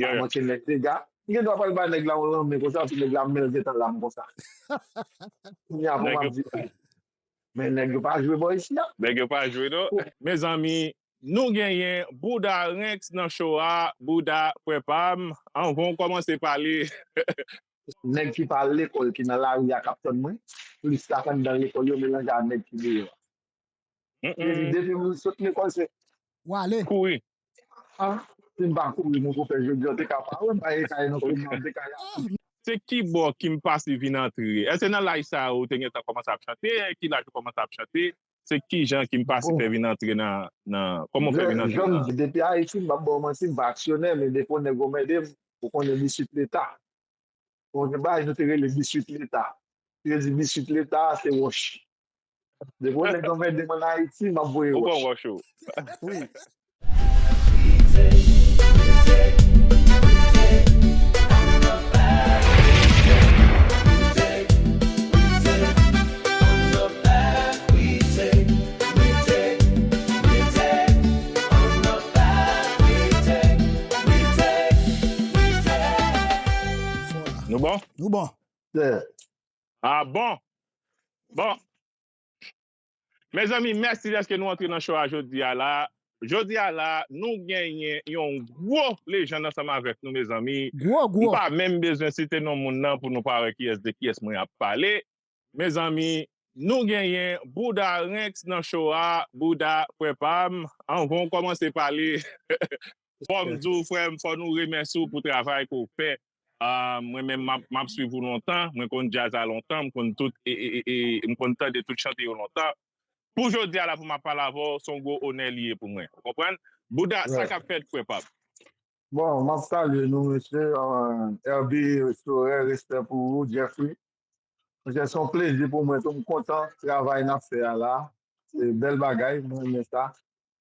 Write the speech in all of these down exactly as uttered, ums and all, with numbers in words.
Pa manke nèg dega. M gen dwa pral bay nèg la yon lanmen konsa, epi nèg la menm gentan la m konsa. Kounye a pou m ap di, men nèg yo pa jwe bò isi a. Nèg yo pa jwe non. Mezanmi, nou genyen Bouda Ranks nan show a. Bouda, frè pa m, anvan w kòmanse pale. Nèg ki pa al lekòl, ki nan lari a k ap tann mwen, plis sa k anndan lekòl yo melanje ak nèg ki deyò a. Depi m sot lekòl, se w ale. Kouri. Ah, si m pa kouri, mwen pou fè jodi a, w te ka pa wè m pa ye kay non, kounye a m te ka ye. Se ki bò Kim Passy vin antre? Èske nan laj sa a ou te gentan kòmanse ap chante? Ki laj ou kòmanse ap chante? Se ki jan Kim Passy fè vin antre nan, nan, kòman w fè vin antre nan? Depi Ayiti, m p ap ba w manti, m pa aksyonè, men depi yon nèg omède m, ou konnen biswit leta. Bon, gen bagay nou te rele biswit leta. Yo di biswit leta, se wòch. Depi yon nèg anmède m ann Ayiti, m ap voye wòch. Ou pran wòch ou. Wi. Nou bon? Nou bon. Ah bon? Bon. Mezanmi, mèsi dèske nou antre nan show a jodi a la. Jodi a la, nou genyen yon gwo lejann ansanm avèk nou, mezanmi. Gwo, gwo. M pa menm bezwen site non moun nan pou nou pa wè kiyès de kiyès mwen ap pale. Mezanmi, nou genyen Bouda Ranks nan show a. Bouda, frè pa m, anvan w kòmanse pale, fò m di w, frè m, fò nou remèsye w pou travay ke w fè. Ah, mwen menm, m ap, m ap swiv ou lontan. Mwen konn djaz la lontan. M konn tout, e, e, e, e, m konn tande tout chante yo lontan. Pou jodi a la, pou m ap pale avè w, se yon gwo onè li ye pou mwen. Ou konprann? Bouda, sa k ap fèt, frè pa m? Bon, m ap salye nou, mesye. Ah, R B Explorer, respè pou ou, Jeffrey. Monchè, se yon plezi pou mwen tou. M kontan travay n ap fè a la. Se bèl bagay, mwen renmen sa.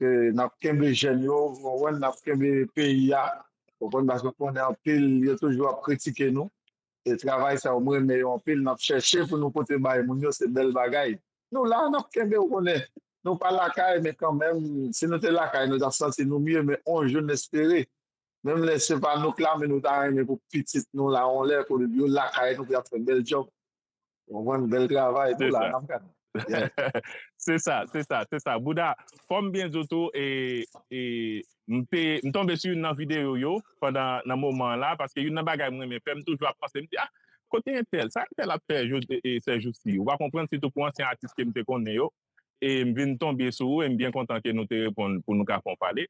Ke n ap kenbe jèn yo, w konprann, n ap kenbe peyi a. W konprann, paske w konnen anpil, yo toujou ap kritike nou. E travay sa yo, mwen renmen yo anpil. N ap chèche pou nou pote bay moun yo, se bèl bagay. Nou la, n ap kenbe, w konnen. Nou pa lakay, men kanmenm, si nou te lakay, nou t ap santi nou mye, men on jou n espere. Menm lè se pa nou k la, men nou ta renmen pou pitit nou la, on lè, pou yo lakay nou, pou y ap fè bèl djòb. Ou konprann? Bèl travay tou la, n ap gade. Yeah. Se sa, se sa, se sa. Bouda, fò m byen di w tou, e, e, m te, m tonbe sou youn nan videyo yo pandan, nan moman an la, paske youn nan bagay mwen renmen fè, m toujou ap panse, m di, ah, kote entèl? Sa entèl ap fè jou-, e, e, sèjousi? Ou pa konprann, sitou pou ansyen atis ke m te konnen yo. E m vin tonbe sou ou, e m byen kontan ke nou te reponn pou nou ka fè yon pale.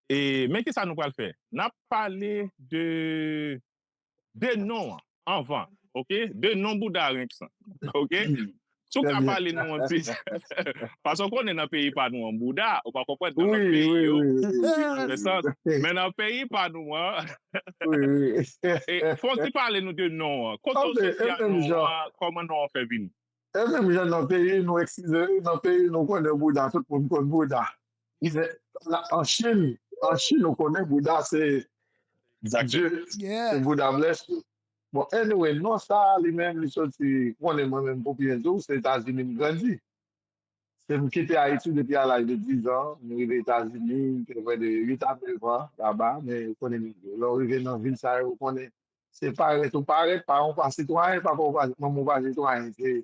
E, men kisa nou pral fè? N ap pale de, de non an anvan, oke? De non Bouda Ranks lan, oke? Si w ka pale nou yon ti, paske w konnen nan peyi pa nou an Bouda, ou pa konprann, nan lòt peyi yo, men nan peyi pa nou an, e, fò w ti pale nou de non an. Kote w soti ak non an? Kòman non an fè vini? E menm jan nan peyi nou, eskize, nan peyi nou konnen Bouda, tout moun konn Bouda. An Chin, an Chin, ou konnen Bouda se Dye, se Bouda bless you. Bon, anyway, non sa a li menm, li soti, konnen mwen menm pou byen di w, se Etazini m grandi. Se m kite Ayiti depi a laj de diz an, m rive Etazini, m te prè de uit a nèf an laba, men ou konnen lè w rive nan vil sa yo, ou konnen se parèt ou parèt, paran w pa sitwayen, papa w pa, manman w pa sitwayen, se,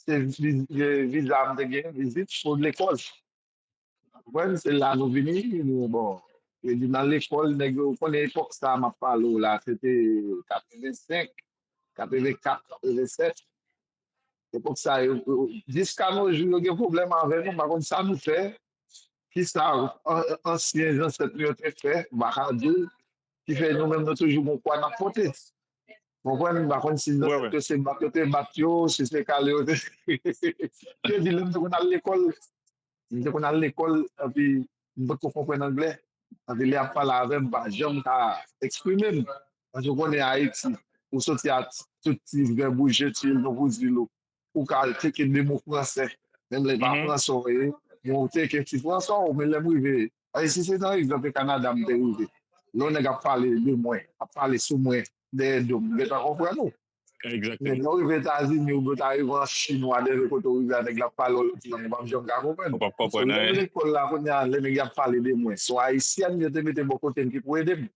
se vi-, vi-, viza m te gen, vizit pou lekòl. Ou konprann? Se la nou vini, nou, bon, yo di nan lekòl, nèg yo, ou konnen epòk sa a m ap pale w la, se te katrevensenk, katrevenkat, katrevenset. Epòk sa yo, yo, jiska no jou, yo gen pwoblèm avè nou, m pa konn sa nou fè, kisa an-, ansyen zansèt nou yo te fè, m pa ka di w, ki fè nou menm nou toujou gon kwa n ap pote. Ou konprann? M pa konn si zansèt yo se bat yo te bat yo, si se kale yo te. Yo di lè m te konn al lekòl, m te konn al lekòl, epi m potko konprann anglè. Epi lè y ap pale avè m, m pa janm ka eksprime m. Paske ou konnen Ayiti, ou soti a tout ti vè bouje, ti yon pou di l ou ou ka teke de mo fransè. Menm lè pa fransè w ye, men ou teke ti fransè w, men lè m rive, e si se nan egzanp Kanada m te rive, lè yon nèg ap pale de mwen, ap pale sou mwen, dèyè do m, m gentan konprann ou. Men lè w rive Etazini, oubyen w ta rive an Chin, whatever kote w rive a, nèg la ap pale w lòt lang, ou p ap janm ka konprann. Ou p ap konprann anyen. Lè m lekòl la, kounye a, lè nèg y ap pale de mwen, se yon ayisyèn yo te mete bò kote m ki pou ede m.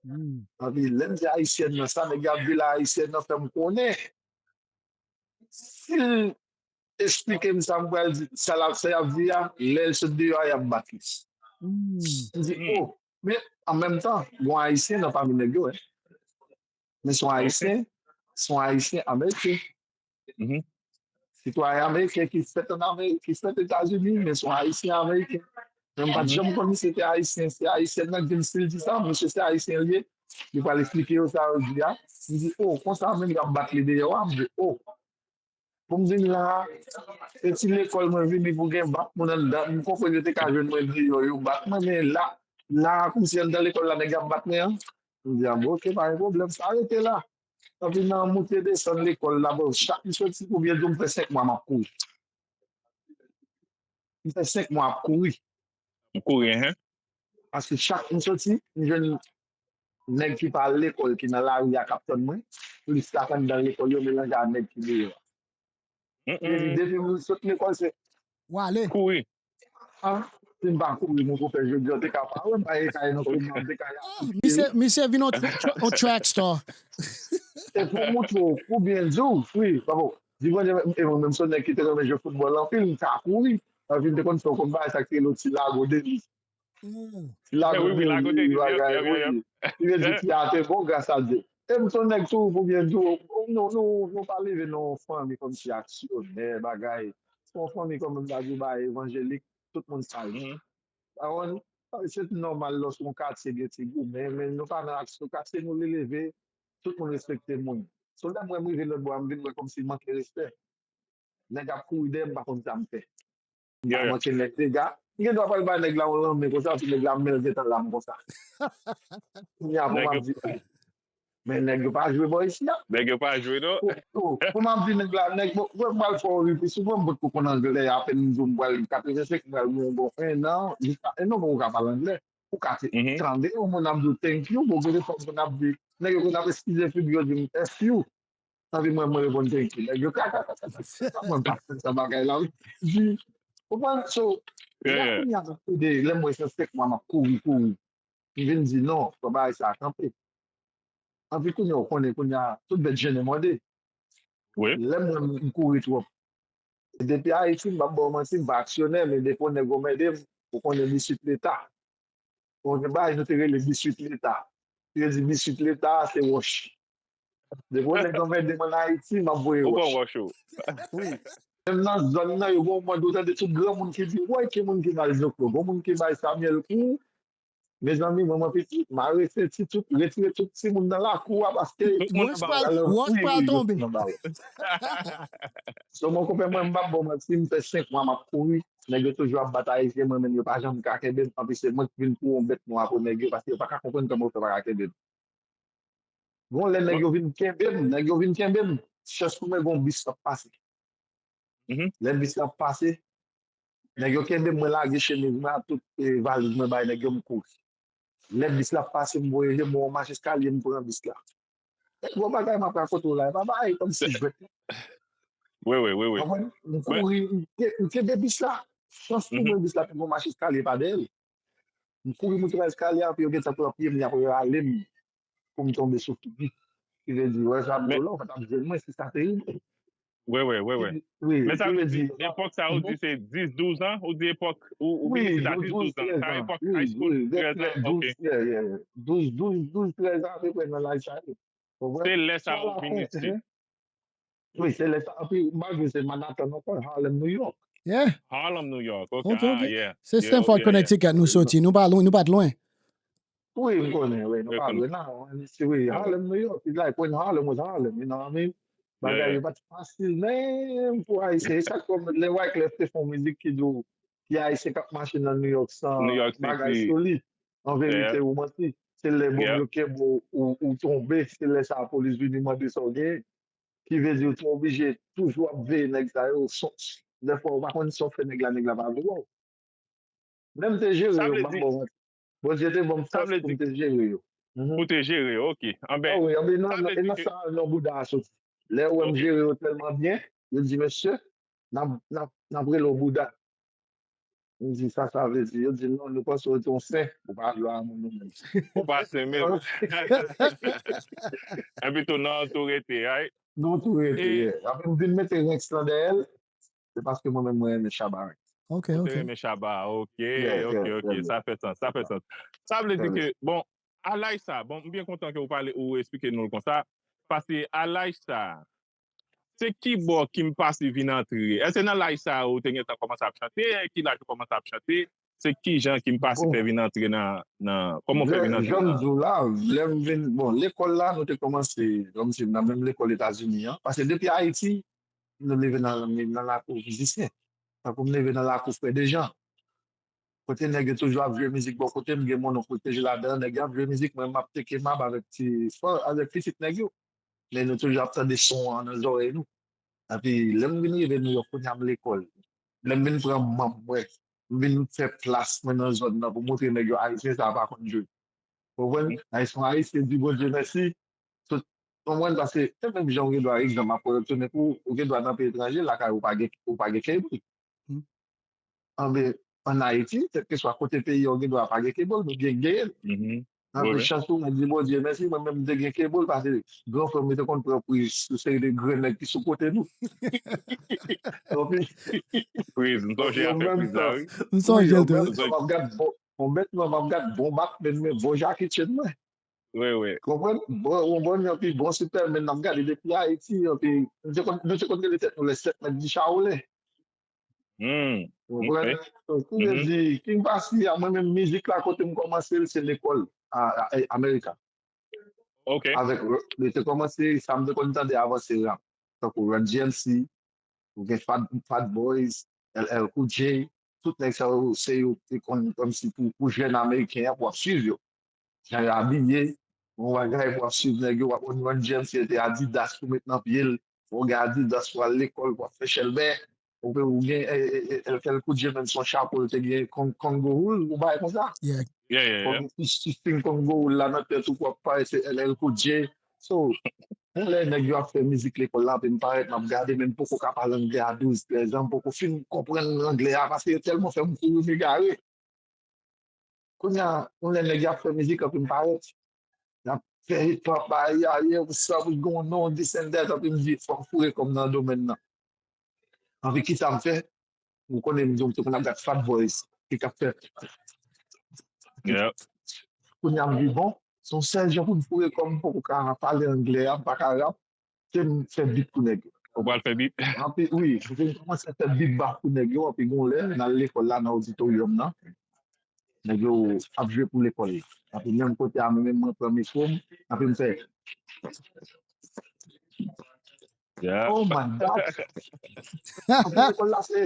Epi lè m di ayisyèn nan, sa nèg y ap di la, ayisyèn nan fè m konnen. Si l esplike m sa m pral di, sa l ap, sa y ap di a, lè l sot deyò a, y ap bat li. M di, oh, men an menm tan, gon ayisyen nan pami nèg yo, wi. Men se yon ayisyen, se yon ayisyen ameriken. Sitwayen ameriken ki fèt an Amerik, ki fèt Etazini, men se yon ayisyen ameriken. Men m pa t janm konn misye te ayisyen. Se ayisyèn nan ki di m, si l di sa, misye se ayisyen l ye. Li pral esplike yo sa yo di a. M di, oh, konsa menm y ap bat li deyò a. M di, oh. Pou m vin la a, se ti lekòl mwen vini pou gen bak moun anndan. M konprann yo te ka jwenn mwen deyò, yo bat mwen, men la, la a, kòmsi anndan lekòl la, nèg y ap bat mwen an. M di, a bon, oke, pa gen pwoblèm, sa rete la. Epi nan moute desann lekòl la, bon, chak m soti, oubyen di w m fè senk mwa m ap kouri. M fè senk mwa ap kouri. M kouri, hen. Paske chak m soti, m jwenn nèg ki pa al lekòl, ki nan lari a k ap tann mwen, plis sa k anndan lekòl yo melanje ak nèg ki deyò a. Depi m sot lekòl, se w ale. Kouri. Ah, si m pa kouri, mon konpè, jodi a, w te ka pa wè m pa gen kay nan kò m, m te ka misye, misye vin on, on track star. E pou moutre w, pou byen di w, wi, papa, di Bondye, e mwen menm se yon nèg ki te renmen jwe foutbòl anpil, m ka kouri. Anpi m te konn fè yon bagay sa ki rele ti lago de li. Ti lago de li, bagay, wi. Li vle di ti a te bon, gras a Dye. E m se yon nèg tou, pou byen di w, nou, nou, nou pa leve nan yon fanmi kòmsi aksyonè, bagay. Se yon fanmi kòm m ta di w, bagay evanjelik, tout moun saj. Awen, se nòmal lòske yon katye gen ti goumen, men nou pa nan aksyon katye, nou li leve, tout moun respekte moun. So, lè m wè m rive lòt bò a, m vin wè kòmsi m manke respè. Nèg ap kouri dèyè m, m pa konn sa m fè. M pa manke nèg dega. M gen dwa pral bay nèg la yon lanmen konsa, epi nèg la men l gentan lam konsa. Kounye a, pou m ap di, men nèg yo pa jwe bò isi a. Nèg yo pa jwe, non. Pou m ap di nèg la, nèg, bon, mwen m pral fè w ri, pi souvan m potko konn anglè, apèn m di w m pral katrevensenk, m pral gen yon bon en an, jiska en an, bon, ou ka pale anglè. Ou ka te tande yon moun ap di w thank you, bon, gen de fwa moun ap di, nèg yo konn ap eskize figi yo di m F you. Sa vle mwen, mwen reponn thank you. Nèg yo ka, ka, ka, ka, ka, sa mwen pa fè sa bagay la, wi. Di, ou konprann? So, lè kounye a m ap ede, lè m wè se senk mwa m ap kouri, kouri. M vin di non, fò bagay sa a kanpe. Anpi kounye a, ou konnen, kounye a, tout bèt jennen mòde. Lè m wè m, m kouri twòp. E depi Ayiti, m p ap ba w manti, m pa aksyonè, men depi yon nèg anmède m, ou konnen biswit leta. Bon, gen bagay nou te rele biswit leta. Yo di biswit leta a se wòch. Depi yon nèg anmède m ann Ayiti, m ap voye wòch. Wi. Menm nan zòn nan, yo gon moman ou tande tout granmoun ki di, woy, ki moun ki bay zoklo, gon moun ki bay samyèl kou. Mezanmi, mwen, mwen piti, m arete ti tout, retire tout timoun nan lakou a, paske wòch pral, wòch pral tonbe. So, mon konpè, mwen, m p ap ba w manti, m fè senk mwa m ap kouri. Nèg yo toujou ap bat Ayisyen, mwen menm yo pa janm ka kenbe m. Anpi se mwen ki vin kou yon bèt nwa pou nèg yo, paske yo pa ka konprann kòman yo fè pa ka kenbe m. Gon lè nèg yo vin kenbe m, nèg yo vin kenbe m. Chans pou mwen gon bis k ap pase. Lè bis la ap pase, nèg yo kenbe m, mwen lage chemiz mwen ak tout, e, valiz mwen bay nèg yo, m kouri. Lè bis la ap pase, m voye je m, m mache eskalye, m pran bis la. E gwo bagay m ap rakonte w la, e pa bagay kòmsi jwèt. Wi, wi, wi, wi. Konprann? M kouri, m ke-, m kenbe bis la. Chans pou mwen, bis la te gon mach eskalye pa dèyè l. M kouri moute nan eskalye a, epi yo gentan pran pye m, y ap rale m pou m tonbe sou figi. Ki vle di, wè sa m di w la, ou pa t ap jwenn mwen si sa te rive. Wi, wi, wi, wi. Men sa vle di, epòk sa ou di se dis, douz an? Ou di epòk ou, ou vin isit a dis, douz an. Sa epòk high school, trèz an, ok. Douz, douz, douz, trèz an apeprè nan laj sa yo. Se lè sa ou vin isit. Wi, se lè sa. Epi, malgre se Manhattan ankò, Harlem, New York. Yeah. Harlem, New York. Ok, ok, ah, yeah. Se Stamford, Connecticut nou soti. Nou pa lwen, nou pa t lwen. Wi, m konnen, wi, nou pa lwen nan. Wi, Harlem, New York. It's like when Harlem was Harlem, you know what I mean? Bagay yo pa t fasil menm pou Ayisyen. E sa k fè lè Wyclef te fè yon mizik ki di w, ki Ayisyen k ap mache nan New York san bagay sou li. An verite, ou manti. Se lè bòm yo kenbe w, ou, ou tonbe, se lè sa a polis vini mande sa w genyen. Ki vle di ou te oblije toujou ap veye nèg sa yo. Dèfwa ou pa konn sa w fè nèg la, nèg la pa vle wè w. Men m te jere yo, m ap ba w manti. Bondye te ban m fòs pou m te jere yo. Pou te jere yo, ok. Anben, sa vle di ke e nan sa non bouda a soti. Lè ou wè m jere yo tèlman byen, yo di, mesye, n ap, n ap, n ap rele w bouda. M di, "Sa, sa vle di?" Yo di, "Non, nou panse w te yon sen, ou pa dwe a moun ou menm." Ou pa sen menm. Epi tou, non, tou rete, right? Nou tou rete, yeah. Apre m vin mete Ranks lan dèyè l, se paske mwen menm mwen renmen Shabba Ranks. Ok, Ou ok. te renmen Shabba, ok, Yeah, ok, yeah, ok, yeah. Sa fè sans, sa fè sans. Sa vle di Yeah. ke, bon, a laj sa, bon, m byen kontan ke ou pale, ou eksplike nou l konsa, paske a laj sa, se ki bò King Passy vin antre? Èske nan laj sa ou te gentan kòmanse ap chante? Ki laj ou kòmanse ap chante? Se ki jan King Passy Bon. Fè vin antre nan, nan, kòman w fè Lè, vin antre jan m nan? di w la, lè m vin, bon, lekòl la, nou te kòmanse, jan m di, nan menm lekòl Etazini an. Paske depi Ayiti, nou leve nan, nan lakou mizisyen. Tankou m leve nan lakou Frè Dejan. Kote nèg yo toujou ap jwe mizik bò kote m, gen mon onk pwoteje ladan, nèg yo ap jwe mizik, mwen m ap teke mab avèk ti, avèk pitit nèg yo. Men nou toujou ap tande son an nan zòrèy nou. Epi lè m vin rive Nouyòk, kounye a m lekòl. Lè m vin pran manm mwen, m vin fè plas mwen nan zòn nan pou montre nèg yo Ayisyen sa a pa konn jwe. Konprann? Ayisyen, Ayisyen di Bondye mèsi. Tout, konprann? Paske se menm jan w gen dwa, egzanp, ap pran retounen pou ou gen dwa nan peyi etranje, lakay ou pa gen, ou pa gen cable. Hmm. Anben, ann Ayiti, kèlkeswa kote peyi a, ou gen dwa pa gen cable, men gen, gen. Mhm. Anpil Wi, wi. Chans pou mwen di Bondye mèsi, mwen menm m te gen cable, paske gran frè m te konn pran priz sou seri de gran nèg ki sou kote nou. Anpil, Priz, m sonje yo afè menm priz la, tan. Wi. M sonje Yo l tou. menm tan, m ap gad bon, bon bèt mwen, m ap gad bon Batman, men bon Jackie Chan mwen. Wi, wi. Konprann? Bon, bon, bon, anpil bon Superman, m ap gade depi Ayiti, anpil, nou te konn, nou te konn rele tèt nou les sept mètres du Shaolin. Hmm. Konprann? Ok. Donk, pou mwen Mhm. di, King Passy a, mwen menm mizik la, kote m kòmanse l, se lekòl, a, a, a, Amerika. Ok. Avèk, li te kòmanse, sa m te konn tande avan se rap. Tankou Run D M C, ou gen Fat, Fat Boys, L L Cool J, tout nèg sa yo, se yo te konn kòmsi pou, pou jèn ameriken an, pou w ap swiv yo. Jan yo abiye, yon bagay pou w ap swiv nèg yo, w ap konn Run D M C te Adidas pou met nan pye l, ou gen Adidas pou al lekòl, pou w ap fè chèlbè, ou pe ou gen, e, e, e, L L Cool J menm se yon chapo, l te gen Con-, Congo Hood, yon bagay konsa. Yeah. Yeah, yeah, Ou yeah. gen Sting Congo Hood la nan tèt ou, pou w ap parèt se L L Cool J. So, yon lè nèg yo ap fè mizik lekòl la, epi m parèt, m ap gade, men m poko ka pale anglè a douz, trèz an, m poko fin konprann anglè a, paske yo tèlman fè m kouri m egare. Kounye a, yon lè nèg yo ap fè mizik, epi m parèt, y ap fè hip hop, ba, yeah, yeah, what's up, we going on, this and that, epi m di, fòk m foure kò m nan domèn nan. Anpi kisa m fè? Ou konnen m di w, m te konn ap gad Fat Boys, ki t ap fè. Yeah. Kounye a m di, bon, se yon sèl jan pou m foure kò m, m poko ka pale anglè a, m pa ka rap, se m fè beat pou nèg yo. Ou pral fè beat? Anpi, wi, m te kòmanse fè beat ba pou nèg yo, anpi gon lè, nan lekòl la, nan oditoryòm nan, nèg yo ap jwe pou lekòl la. Anpi menm kote a, mwen menm, mwen pran mikwo m, anpi m fè, Yeah. oh my God! Anpi lekòl la, se,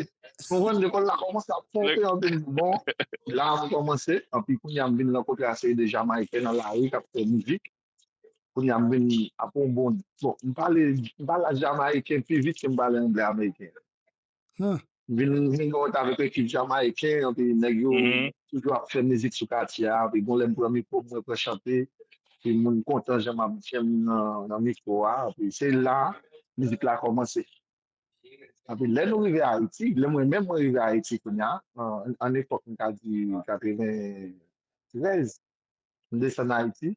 konprann, lekòl la kòmanse ap ponpe, anpi m di, bon, la m kòmanse, anpi kounye a m vin rankontre a seri de Jamayiken nan lari k ap fè mizik. Kounye a m vin ap yon bon, bon, m pale, m pale Jamayiken pi vit ke m pale anglè ameriken. Huh. M vin hang out avèk ekip Jamayiken, anpi nèg yo Mhm. toujou ap fè mizik sou katye a, anpi gon lè m pran mikwo, mwen pran chante, epi moun kontan jan m ap, jan m nan, nan mikwo a, anpi se la mizik la kòmanse. Anpi lè nou rive Ayiti, lè mwen menm mwen rive Ayiti kounye a, an, an epòk m ka di katreventrèz, m desann Ayiti,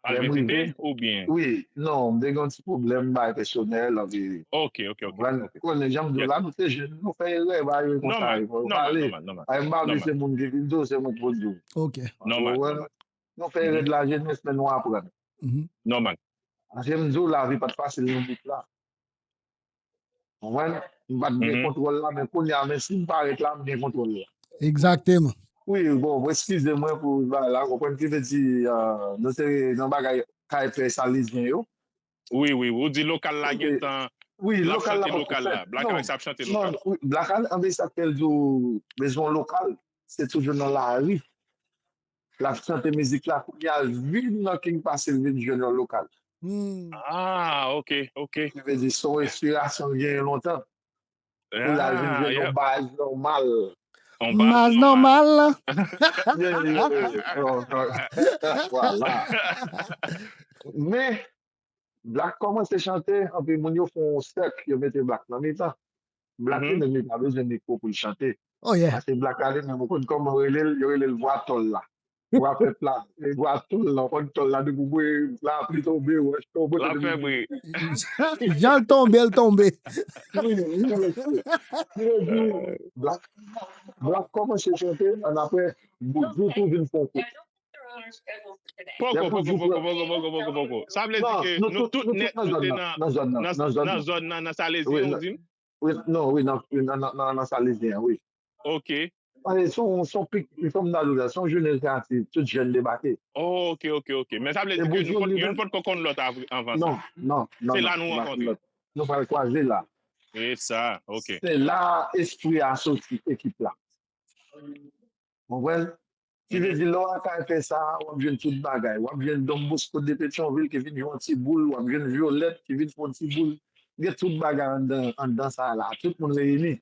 Al lè m vizite rive, oubyen? Wi, non, m te gen yon ti pwoblèm, bagay pèsonèl, anpi, Ok, ok, ok. konprann, ou konnen, jan m di w la, nou se jèn, nou fè erè, bagay yo konsa, Nòmal, e fò yo nòmal, pale. Nòmal, nòmal. Ay, m pa vle Nòmal. Se moun ki vin di w, se moun k vin di w. Ok. Nòmal, Ou wè? Nòmal. Nou fè erè Mhm. de la jenès, men nou aprann. Mhm. Nòmal. Paske m di w, lavi pa t fasil nan bout la. Ou konprann? M pa t gen Mhm. kontwòl la, men kounye a, men si m parèt la, m gen kontwòl la. Egzakteman. Wi, bon, bon, eskize mwen pou bagay la, konprann ki vle di, euh, nou se nan bagay kay fè Salezyen yo. Wi, wi, wi. Ou di lokal la Ok. Gentan, Wi, l ap lokal la chante poko lokal fèt. La. Black Non, Ranks ap chante non, lokal. Wi, Black Al, anben sa k fè l di w bezwen lokal, se toujou nan lari. L ap chante mizik la, kounye a l vin nan King Passy, l vin jwenn yon lokal. Hmm. Ah, ok, ok. Ki vle di, se yon enspirasyon l genyen lontan. Pou l al vin Ah, jwenn yon yeah. Baz Nòmal. On Baz Nòmal la. Yeah, yeah, yeah. Non, non. Vwala. Men, Black kòmanse chante, anpi moun yo fè yon sèk, yo mete Black nan mitan. Black li Mhm. menm, li pa bezwen mikwo pou l chante. Oh yeah. Pase Black Allen, men ou konn kòman yo rele l, yo rele l vwa tòl la. Vwa pèp la, e vwa tòl la, ou konn tòl la depi w voye lapli tonbe, wòch tonbe, L ap fè bri. Jan l tonbe, l tonbe. Black, Black kòmanse chante, ann apre, Buju tou vin fè yon kout. Poko, poko, poko, poko, poko, poko, poko. Sa vle di ke nou tout nèt nou te nan nan zòn nan, nan Salezyen, ou di m? Wi, non, wi, nan nan nan nan Salezyen, wi. Ok. Son son pik, son mnadou la, son jounen sa, tout jèn debake. Oh, ok, ok, ok. Men sa vle di ke nou pot, youn pot ko konn lòt anvan sa. Non, non, non. Se la nou rankontre. Nou pral kwaze la. E sa, ok. Se la espri a soti ekip la. Konprann? Ki vle di lè w al kay fè sa, w ap jwenn tout bagay. W ap jwenn Don Bosco de Petyonvil ki vin jwe yon ti boul, w ap jwenn Violette ki vin fè yon ti boul. Gen tout bagay anndan anndan sa la. Tout moun reyini.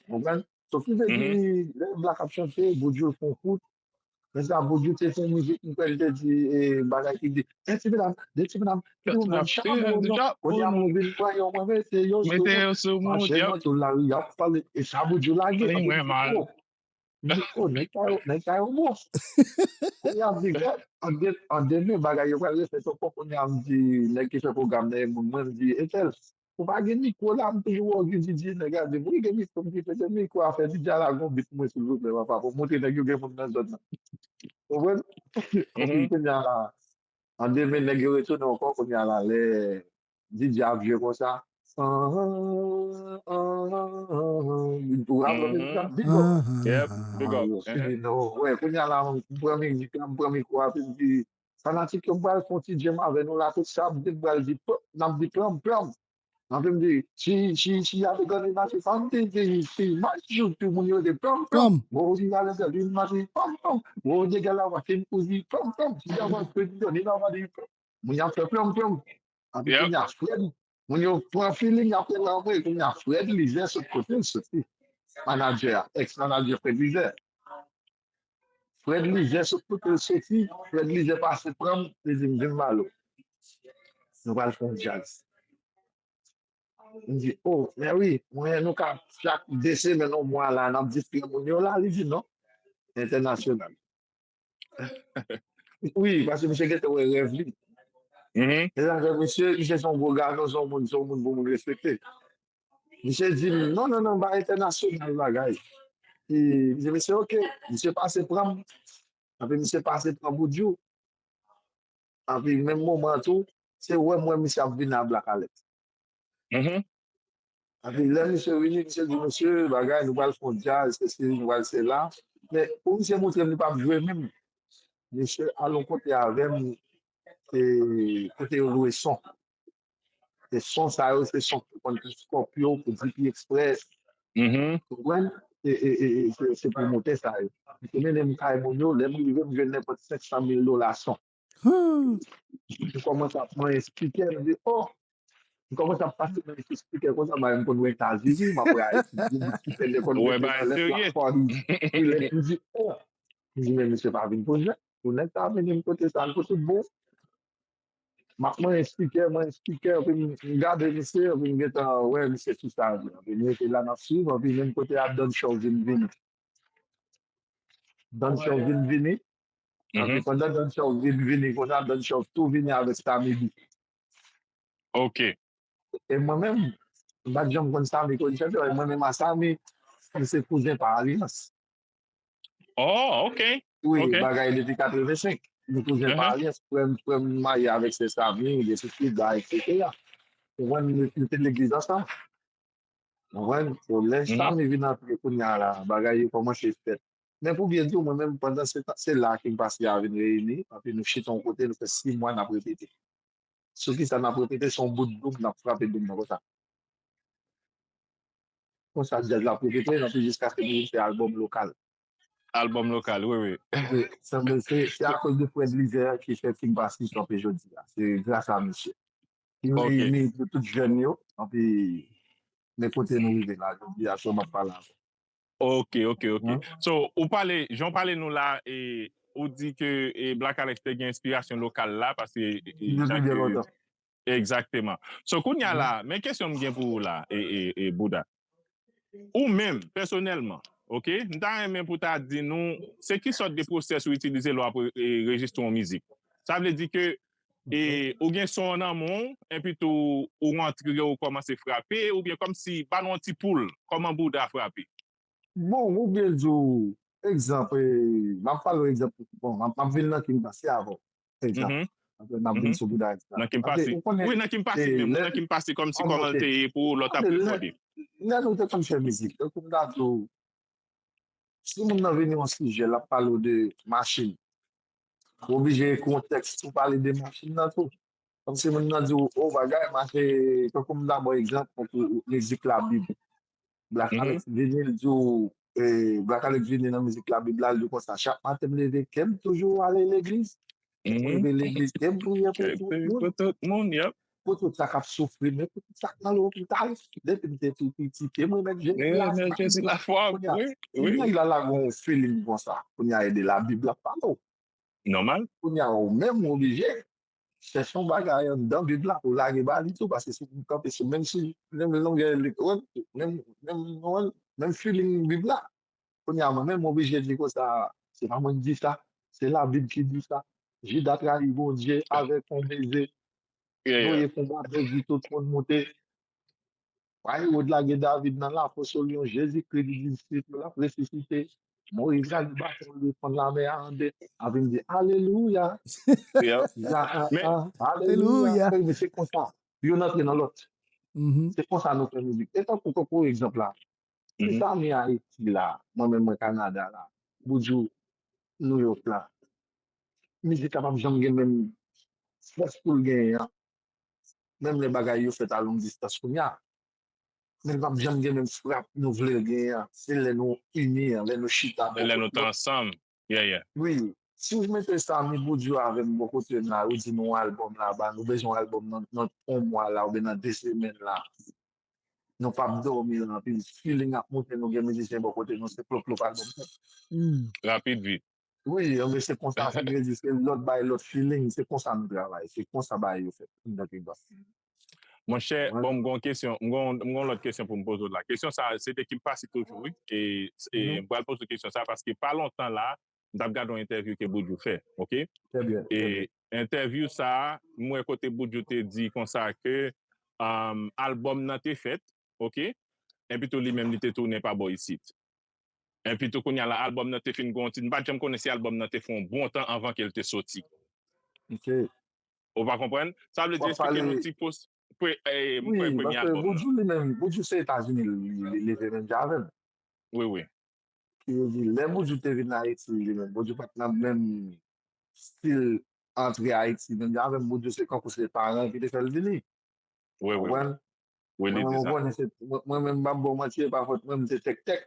Konprann? So ki vle di lè Black ap chante, Buju fè yon kout. Men sa Buju te fè yon mizik, m kwè l te di e, bagay ki di, de ti medam, de ti medam, ki di moun chabon yo. Kounye a mwen vin pran yo, mwen mete yo sou mwen. Mete yo sou mwen, machè nan tou lari, y ap pale. E sa Buju lage. Li mwen mal. M di, oh, nèg sa yo, nèg sa yo bon. Kounye a m di, gad, an de, an demen, bagay yo pral refèt ankò. Kounye a m di, nèg ki fè pwogram nan, e moun mwen, m di, Etèl, ou pa gen mikwo la, m toujou wè w vin di, di, nèg la di, m, wi, gen mikwo, m di, pete mikwo a, fè di, dja la gon bit mwen, silvouplè, papa, pou montre nèg yo gen moun nan zòn nan. Konprann? Epi kounye a, an demen, nèg yo retounen ankò, kounye a la, lè D J ap jwe konsa. Anhan, anhan, anhan. Ou ap wè mizik la, big up. Yep, big up. Wè, kounye a la, m pran mizik la, m pran mikwo a, epi m di, fanatik yo, m pral fè yon ti djèm avè nou la, tout sa, m di, m pral di, p-, n ap di, plam, plam. Anpi m di, si, si, si y ave gade mache sa, m te di, se imaj jou tou moun yo de plam, plam. Wo, di la lè di mache, pam, pam. Wo, de gala wa, se m pou di, plam, plam. Si y ave fè di, ni la va di, plam. Moun y ap fè plam, plam. Anpi kounye a, Fred, moun yo pran feeling, y ap fè lanmou, kounye a, Fred Lizè sot kote l soti. Manadjè a, ex manadjè Fred Lizè. Fred Lizè sot kote l soti, Fred Lizè pase pran m, li di m, vin ba l. Nou pral fè yon djaz. M di, oh, men wi, mwen, nou ka chak de semèn, yon mwa la, n ap diskite moun yo la, li di non. Entènasyonal. Wi, paske misye gentan wè rèv li. E sa fè misye, misye se yon gwo gason, se yon moun, se yon moun pou moun respekte. Misye di m, non, non, non, ba entènasyonal bagay. E, m di, misye, ok. Misye pase pran m. Anpi misye pase pran Buju. Anpi menm moman tou, se wè m wè misye ap vini a Black Alex. Anpi lè misye vini, misye di, mesye, bagay, nou pral fè yon djaz, sesi, nou pral sela. Men pou misye montre m li p ap jwe menm, misye al yon kote avè m, e, kote yo lwe son. E son sa yo, se son pou konn pou Scorpio, pou D P Express. Konprann? E, e, e, e, se, se pwomotè sa yo. Misye mennen m kay moun yo, lè m rive, m jwenn nenpòt senk san mil dola son. M kòmanse ap manyen spikè, m di, oh! M kòmanse ap pase nan espikè konsa, bagay m konn wè Etazini, m ap wè Ayiti, di espikè lè konn mete nan lèt la, fò li, li lèt, m di, oh! M di, men misye pa vin pou jwèt. Pou nèg sa mennen m kote sa, l pou tout bon. M ap manyen espikè, manyen espikè, epi m gade misye, epi m gentan wè misye sou sa vre. Epi m rete la, m ap swiv, epi menm kote a Don Show vin vini. Don Show vin vini. Epi pandan Don Show vin vini konsa, Don Show tou vini avèk Samy B. Ok. E mwen menm, m pa t janm konn Samy konn chante, e mwen menm a Samy, m se kouzen pa alyans. Oh, ok. Wi, bagay depi katrevensenk. Nou kouzen pa alyans, frè m, frè m marye avèk sè Samy, de sesi, da, etsetera. Ou konprann, nou te legliz ansanm. Konprann? So, lè Samy vin antre kounye a la, bagay yo kòmanse fèt. Men pou byen di w, mwen menm, pandan se tan, se la ke m pase a vin reyini, anpi nou chita yon kote, nou fè sis mwa n ap repete. Sou kisa n ap repete? Se yon bout doum, n ap frape doum nan konsa. Konsa, djaz la ap repete, anpi jiskaske nou vin fè albòm lokal. Albòm lokal, wi, wi. Wi, sanble se, se akoz de Fred Lizè ki fè King Paskis kanpe jodi a. Se gras a misye. Li reyini tout jèn yo, anpi men kote nou rive la jodi a, so m ap pale avè w. Ok, ok, ok. So, ou pale, jan w pale nou la, e, ou di ke e, Black Alex te gen enspirasyon lokal la, paske e, e, Depi byen lontan. Egzakteman. So, kounye a la, men kesyon m gen pou ou la, e, e, e Bouda. Ou menm, pèsonèlman, ok, m ta renmen pou ta di nou, se ki sòt de pwosès ou itilize lè w ap e, rejistre yon mizik? Sa vle di ke e, ou gen son an nan men w, enpi tou ou rantre, ou kòmanse frape, oubyen kòmsi, ba nou yon ti poul, kòman bouda frape? Bon, ou byen di w, egzanp, e, m ap pale w egzanp, bon, m ap, m ap vin nan ki m pase avè w, egzanp. Mhm. Apre, m ap vin sou bouda egzanp. Nan ki m Paske pase. ou konnen, Wi, nan ki m pase e, menm. Lè, Nan ki m pase, kòmsi ah, kòman l ok. Te ye pou lòt ap Paske lè, rekòde. Lè nou te konn fè mizik, tankou m ta di w, si moun nan vini yon sijè, l ap pale w de machin, ou oblije ekri yon tèks pou pale de machin nan tou. Kòmsi moun nan di w, o bagay, mache, tankou m ta ba w egzanp, tankou mizik Labib. Black Mhm. Alex vini, l di w, e, Black Alex vini nan mizik Labib la, l di w konsa, chak maten m leve, kè m toujou ale legliz. Mwen Mhm. rive legliz, kè m priye pou E, tout e, moun. Pou tout moun, yep. Pou tout sa k ap soufri, men pou tout sa k nan lopital. Depi m te tou piti, ke mwen met Jezi E, la, se men pa Jezi mizik. la fwa, Kounye a, wi, si wi, nèg wi. la lage yon feeling konsa, kounye a e de Labib l ap pale w. Nòmal. Kounye a, ou menm ou oblije chèche yon bagay anndan Bib la pou lage ba li tou, paske si w kanpe sou menm si, menm longè li, menm, menm, menm feeling Bib la. Kounye a, mwen menm, m oblije di konsa, se pa mwen ki di sa, se Labib ki di sa. Jida trayi Bondye avèk yon beze. Yeah, yeah. Noye fè yon batèz, di tout moun moute. Wa Ewòd lage David nan lafo sou lyon, Jezikri di disip yo l ap resisite. Moyiz lage baton, li defann lamè a an de. Apre m di, alelouya. Yeah. Di, a, a, Men, a, alelouya. Alelouya. Wi, men se konsa. Youn antre nan lòt. Mhm. Se konsa nou fè mizik. E tankou, tankou egzanp la. Si Mhm. Samy Ayiti la, mwen menm mwen Kanada la, Boudjou New York la, mizik la p ap janm gen menm fòs pou l genyen an. Menm lè bagay yo fèt a long distans kounye a. Men l p ap janm gen menm frap nou vle l genyen an. Se lè nou ini an, lè nou chita bò Lè nou kot t lòt. Ansanm. Yeah, yeah. Wi. Si w mete Samy Boudjou avè m bò kote m la, ou di nou yon albòm la, ba nou bezwen yon albòm nan, nan yon mwa la, oubyen nan de semèn la. Nou p ap dòmi anpil. Feeling ap moute, nou gen mizisyen bò kote nou, se plop plop albòm. Hmm. Rapid, vit. Wi, anben se konsa, se mwen di, se lòt bay, lòt feeling, se konsa nou travay, se konsa bay yo fèt. Nan ki bò. Monchè, Mwen, bon, m gon kesyon, m gon, m gon lòt kesyon pou m poze w la. Kesyon sa, se te ki m pase toujou, wi. E, e mhm, m pral poze w kesyon sa, paske pa lontan la, m t ap gade yon entèvyou ke Boudjou fè, ok? Trè byen, trè E byen. Entèvyou sa, m wè kote Boudjou te di konsa ke, um, albòm nan te fèt, ok? Enpi tou li menm li te tounen pa bò isit. Enpi tou kounye a la, albòm nan te fin gon ti, m pa t janm konnen si albòm nan te fè yon bon tan anvan ke l te soti. Ok. Ou pa konprann? Sa vle W di, ap eksplike nou pale, ti pos, pre, eh, pre, wi, premye paske albòm nan. Boudjou li menm, Boudjou se Etazini li, li, li leve menm jan avè m. Wi, wi. Ki vle di, lè Boudjou te vin Ayiti, li menm, Boudjou pa t nan menm stil antre Ayiti, menm jan avè m, Boudjou se kankou se paran ki te fè l vini. Wi, wi, wi. Konprann? Wi, li Mwen di menm, ou sa. Konnen, se, mwen, mwen menm, m ap ba w manti, e pa fòt mwen, m te tèk tèk.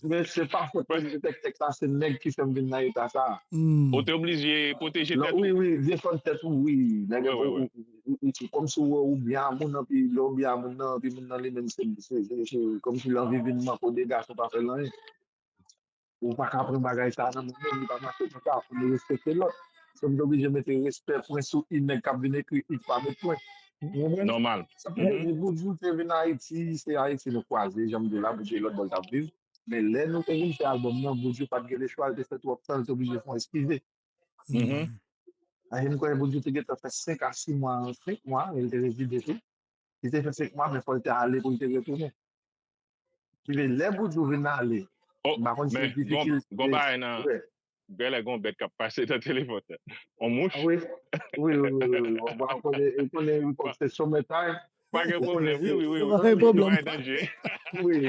Men se pa fòt mwen, m te tèk tèk, sa se nèg ki fè m vin nan eta sa. Hmm. Ou te oblije pwoteje Non, tèt wi, ou. Wi, defann tèt ou, wi. Nèg Wi, wi, ou, wi. Ou, ou, ou, ou, kòmsi ou wè ou byen a moun, anpi lè ou byen a moun nan, anpi moun nan li menm se, se, se, se kòmsi l anvi vin manke w de gason pa fè l anyen. Ou pa ka pran bagay sa nan men moun, li pa mache konsa, fò nou respekte lòt. So m te oblije mete respè pwen sou i nèg k ap vin ekri i pa met pwen. Ou konprann? Nòmal. Sa vle di Boudjou te vin Ayiti, se Ayiti nou kwaze, jan m di w la, Boudjou e lòt bò l t ap viv. Men lè nou te vin fè albòm nan, Boudjou pa t gen lechwa, l te fè twòp tan, l te oblije fè yon eskize. Mhm. Ayen m kwè Boudjou te gentan fè senk a sis mwa, senk mwa, e l te rezide tou. Li te fè senk mwa, men fò l te ale pou l te retounen. Ki vle lè Boudjou vin ale, Oh, m pa konn si men l difisil. Gon bagay nan, gèlè gon bèt k ap pase nan telefòn nan. On mouch? Ah wi, wi, wi, wi, wi. Bon, konnen, konnen se summertime. Pa gen pwoblèm, wi, wi, wi. Pa gen pwoblèm. Danje. Wi.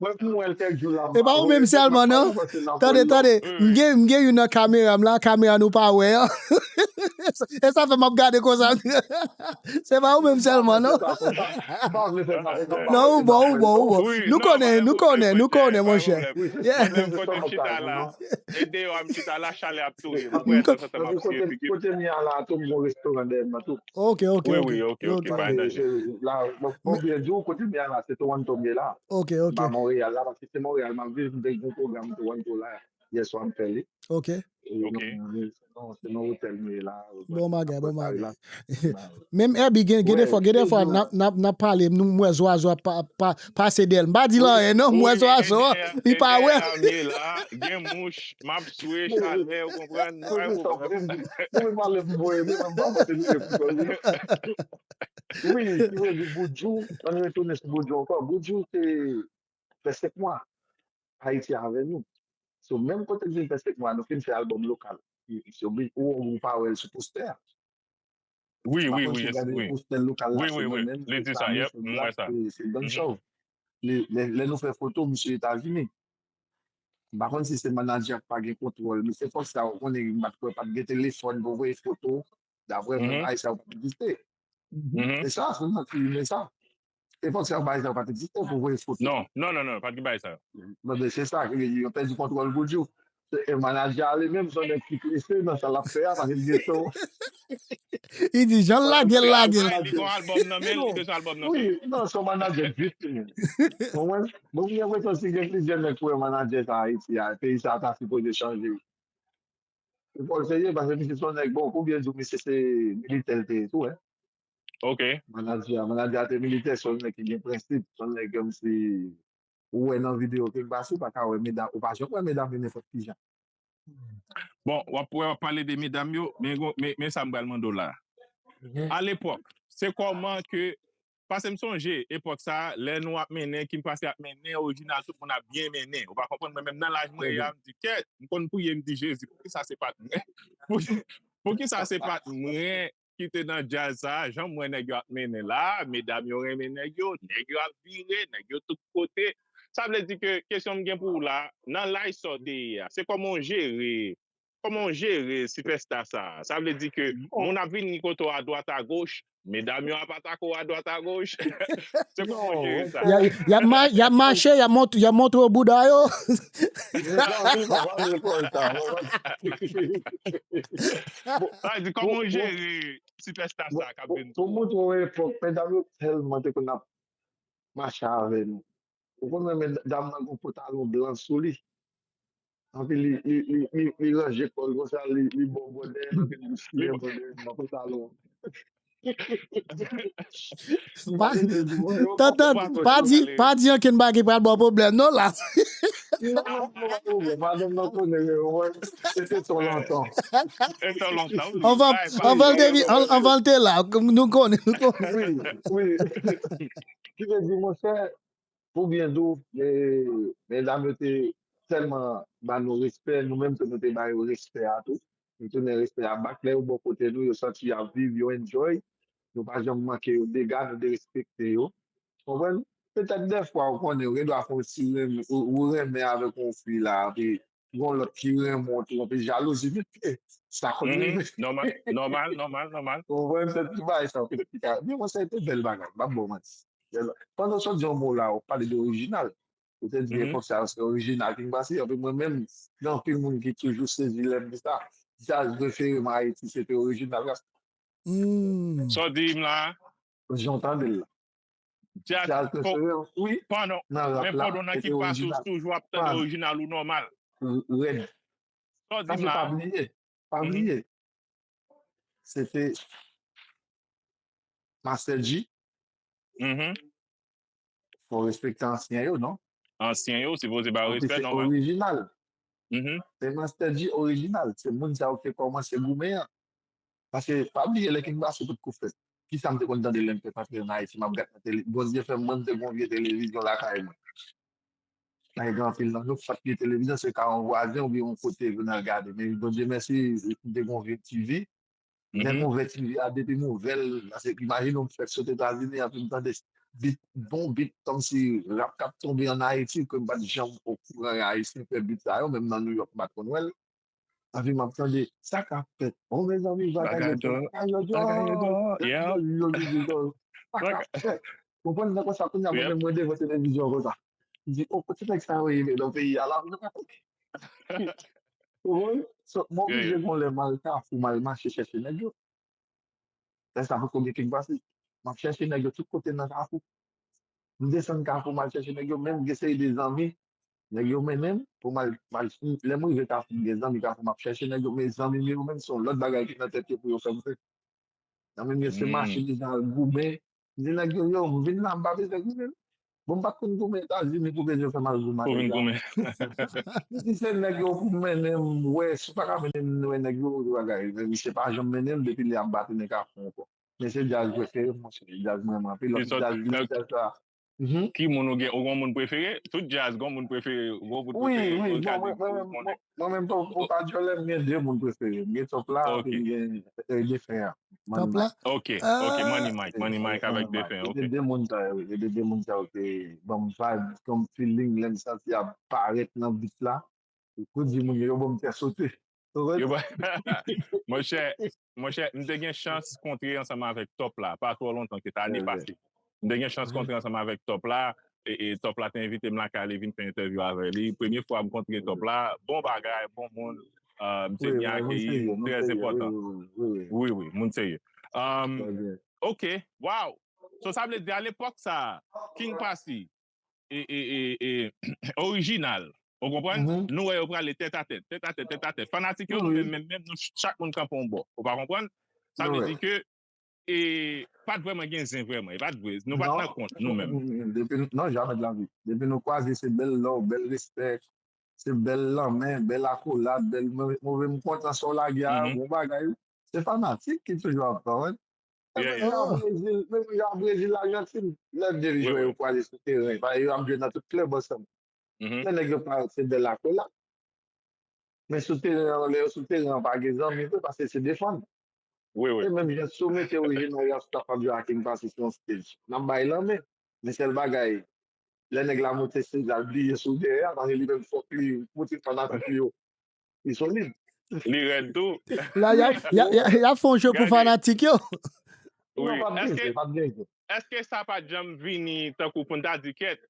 Mwen, pou mwen, kèk jou la. E pa ou menm sèlman, non? Tande, tande. M gen, m gen youn nan kamera m la, kamera nou pa wè an. E sa fè m ap gade konsa. Se pa ou menm sèlman, non? Non, ou bon, ou bon, ou bon. Nou konnen, nou konnen, nou konnen, monchè. Yeah. Mwen menm kote m chita la, e deyò a m chita la, chalè ap touye m. Mwen prè tanzantan m ap touye figi m. Kote m ye a la, tou m gon restoran dèyè m nan tou. Ok, ok, Wi, ok. wi, ok, ok, pa gen danje. La, bon, bon, byen di w, kote m ye a la, se Toronto m ye la. Ok, ok. M pa Montréal la, paske se Montréal m ap viv, m te gen pwogram Toronto la. Yèswa m fè li. Ok. E Ok. nan, nan, se nan otèl nou ye la. Bon bagay, bon Apre sa, bagay. la, Menm Herbie, gen, gen wè, defwa, gen defwa, toujou. N ap, n ap, n ap pale, nou, m wè zwazo ap pa, pa, pase dèyè l. M pa di l anyen, non, m wè zwazo, li pa wè. Dèyè la, m ye la, gen mouch, m ap swe, chalè, ou konprann? Mwen, Mwen pale pou mwen, men mwen pa pote li pou mwen. Wi, ki vle di Boudjou, ann retounen sou Boudjou ankò. Boudjou se fè senk mwa Ayiti avè nou. So, menm kote l vin fè senk mwa, nou fin fè albòm lokal. Misye oblije, ou, ou pa wè l sou postè a. Wi, M pa wi, konn wi, si w gade wi. postè lokal la, Wi, wi, se wi. mwen menm, Li se di sa, Samy, yep, se m wè Black, sa. se, se Don Mhm. Chauve. Lè, lè, lè nou fè foto, misye Etazini. M pa konn si se manadjè k pa gen kontwòl, men se fòk sa, ou konnen, m pa t kwè, pa t gen telefòn pou voye foto. Daprè mwen, Mhm. bagay sa yo pa t egziste. Mhm. Se sa, se mwen ki renmen sa. Se fòk sa, bagay sa yo pa t egziste pou voye foto. Non, non, non, non, pa t gen bagay sa. Mwen, men se sa ki vle di, yo pèdi kontwòl Boudjou. Se e manadjè a li menm, se yon nèg ki prese nan sa l ap fè a, paske l gen son. Li di, jan l lage l, lage l. Li gon albòm nan men l, li bezwen albòm nan Wi, men l. Non, se yon manadjè vit li menm. Bon, mwen, mwen, mwen gen enpresyon si gen plizyè nèg pou wè manadjè sa Ayiti a, peyi sa ta sipoze chanje. Se fòk serye, paske misye se yon nèg, bon, pou byen di w, misye se militè l te ye tou, hein. Ok. Manadjè a, manadjè a te militè, se yon nèg ki gen prensip, se yon nèg kòmsi ou wè nan videyo ke l pase, ou pa ka wè medam, ou pa janm wè medam yo nenpòt ki jan. Bon, w ap, w ap pale de medam yo, men, men, men sa m pral mande w la. A lepòk, se kòman ke, paske m sonje epòk sa, lè nou ap mennen, King Passy ap mennen, orijinal, tout moun ap byen mennen. Ou pa konprann, mwen menm nan laj mwen ye a, m di, kèt, m konn priye, m di, Jezi, poukisa se pa t mwen? Pou, poukisa se pa t mwen ki te nan djaz sa, jan m wè nèg yo ap mennen la, medam yo renmen nèg yo, nèg yo ap vire, nèg yo tout kote. Sa vle di ke kesyon m gen pou ou la, nan laj sa w te ye a, se kòman w jere, kòman w jere sipèsta sa? Sa vle di ke moun ap vini kote w adwat agoch, medam yo ap atake w adwat agoch. Se kòman w jere sa? Y a, y a, ma- y a mache, y a mont, y a montre w bouda yo. Non, non, non, non, non, non, non. Sa vle di, kòman w jere sipèsta sa k ap vin Pou moutre w epòk, medam yo tèlman te konn ap mache avè nou. Ou konn wè medam nan gon pantalon blan sou li. Anpi li, li, li, li, li ranje kò l konsa, li, li bò bò dèyè l, anpi li siye bò dèyè l nan pantalon. Pa, tantan, pa di, pa di ankenn bagay pral ba w pwoblèm, non, la. Non, non, non, pa pwoblèm. Madanm nan konnen, men, ou wè, se te tan lontan. Se tan lontan, wi. Anvan, anvan l te vin, an- anvan l te la, nou konnen, nou konnen. Wi, wi. Ki vle di, monchè, pou byen di w, e, medam yo te tèlman ba nou respè, nou menm tou nou te ba yo respè a tou. Nou tounen respè a bak, lè yo bò kote nou, yo santi y ap viv, yo enjoy. Nou pa janm manke yo dega, nou derespekte yo. Konprann? Petèt dèfwa, ou konnen, ou gen dwa fè yon ti renmen, ou, ou renmen avèk yon fi la, epi gon lòt ki renmen w tou, epi jalouzi vin pye. Sa konn rive. Nòmal, nòmal, nòmal, nòmal. Ou konprann? Petèt ti bagay sa, petèt ki ka. Men mwen, sa te bèl bagay, m p ap ba w manti. Pandan w sot di yon mo la, ou pale de orijinal. Ou te di epòk sa yo se orijinal King Passy, epi mwen menm, gen anpil moun ki toujou sezi lè m di sa. Djaz prefere m Ayiti, se te orijinal Rasta. Hmm. Sa w di m la? Jan w tande l la. Djaz, Djaz pa- prefere m, wi, pandan, nan rap men la, pandan nan se te King Passy ou orijinal. toujou ap tande Pas. Orijinal ou nòmal. Rèd. Sa w Sa di m se pa la? bliye. Pa Mhm. Bliye. Se te Master G. Mhm. Fò respekte ansyen yo, non? Ansyen yo, sipoze ba yo Anpi respè, se nòmal. Orijinal. Mhm. Se Master G orijinal. Se moun sa yo ki te kòmanse goumen an. Paske, pa bliye, lè King Passy potko fèt. Kisa m te konn tande lè m fèk antre an Ayiti, m ap gad nan tele. Bondye fè m, mwen, m te gon vye televizyon lakay mwen. Nan gen anpil nan nou, fòk gen televizyon, se ka yon vwazen oubyen yon kote pou n al gade. Men Bondye mèsi, m te gon vye T V. Lè m ouvè T V a, depi m ouvè l, paske imajine w, m fèk sot Etazini, anpi m tande bit, bon bit, kòmsi rap k ap tonbe an Ayiti, ke m pa t janm okouran Ayisyen fè bit sa yo, menm nan New York, m pa t konn wè l. Anpi m ap tande, sa k ap fèt? Oh, mezanmi, bagay yo dò, bagay yo dò, bagay yo dò, yeah, yo, yo, yo, yo, yo. Sa k ap fèt? Konprann, nan konsa, kounye a, mwen menm, mwen devan televizyon konsa. M di, oh, kote nèg sa yo ye nan peyi a la? Ou konprann? So, mwen oblije gon lè m al Kafou, m al mache chèche nèg yo. Lè sa poko gen King Passy. M ap chèche nèg yo tout kote nan Kafou. M desann Kafou, m al chèche nèg yo, menm gen seri de zanmi Nèg yo mennen m pou m al, m al, lè m rive Kafou, m gen zanmi Kafou, m ap chèche nèg yo, men zanmi m yo menm se yon lòt bagay ki nan tèt yo pou yo fè m fè. Zanmi m yo se mache deja al goumen. M di nèg yo, yo, m vin la, m pa bezwen goumen. Bon, m pa t konn goumen Etazini pou bezwen fè m al goumen. Pou vin goumen. Si se nèg yo pou mennen m, wè, si w pa ka mennen m wè nèg yo, bagay. Men misye pa janm mennen m depi lè ap batimen Kafou ankò. Men se djaz prefere m, monchè. Djaz mwen renmen anpil. Lòt djaz, lòt djaz la. Mhm. Ki moun ou gen? Ou gen moun prefere? Tout djaz gen moun prefere. Ou gen moun prefere. Wi, wi, bon, mwen, mwen, mwen, mwen menm, pou, pou pa djòlè, m gen de moun prefere. M gen Top la, epi m gen, eh, Defen an. Top la? Ok, ok, Money Mike. Money Mike avèk Defen, ok. Se de moun sa yo, se de, de moun sa yo ki ban m vibe, kòm feeling, lè m santi ap parèt nan beat la. Kou di moun yo, yo ban m fè sote. Ou konprann? Yo ba, monchè, monchè, m te gen chans kontre ansanm avèk Top la, pa twò lontan, se t ane pase. M te gen chans kontre ansanm avèk Top la, e, e Top la te envite m lakay li vin fè entèvyou avè li. Premye fwa m kontre Top la, bon bagay, bon moun, euh, m te byen akeyi, trè enpòtan. Wi, wi, moun serye. Um, ok, wow! So, sa vle di, a lepòk sa, King Passy, e, e, e, e, orijinal. Ou konprann? Nou wè yo prale tèt a tèt, tèt a tèt, tèt a tèt. Fanatik yo, nou menm, menm, menm, nou chak moun kanpe yon bò. Ou pa konprann? Sa vle di ke, e, pa t vrèman gen zen vrèman. E pa t vre. Nou pa t nan kont, nou menm. Depi, non, jamè de la vi. Depi nou kwaze, se bèl love, bèl respè, se bèl lanmen, bèl akolad, bèl move, move, m kontan sa w lage a, bon bagay. Se fanatik ki toujou ap pran, wi. Menm jan Brezil, menm jan Brezil, Ajantin, lè de jwè yo kwaze sou teren, paske yo ap jwe nan tout klèb ansanm. Lè nèg yo parèt, se bèl akolad. Men sou teren an, lè yo sou teren an, pa gen zanmi vre, paske se defann. E menm jan si w mete orijinal Rasta k ap jwe a King Passy sou yon stage, n ap bay lanmen. Men sèl bagay, lè nèg la monte stage la, l bliye sou dèyè a, paske li menm fòk li montre fanatik li yo. Li solid. Li rèd tou. La, y a, y a, y a, y a fè yon jwe pou fanatik yo. Wi. Non, pa t gen jwe, pa t gen jwe. Èske sa pa t janm vini tankou pou n ta di, kèt,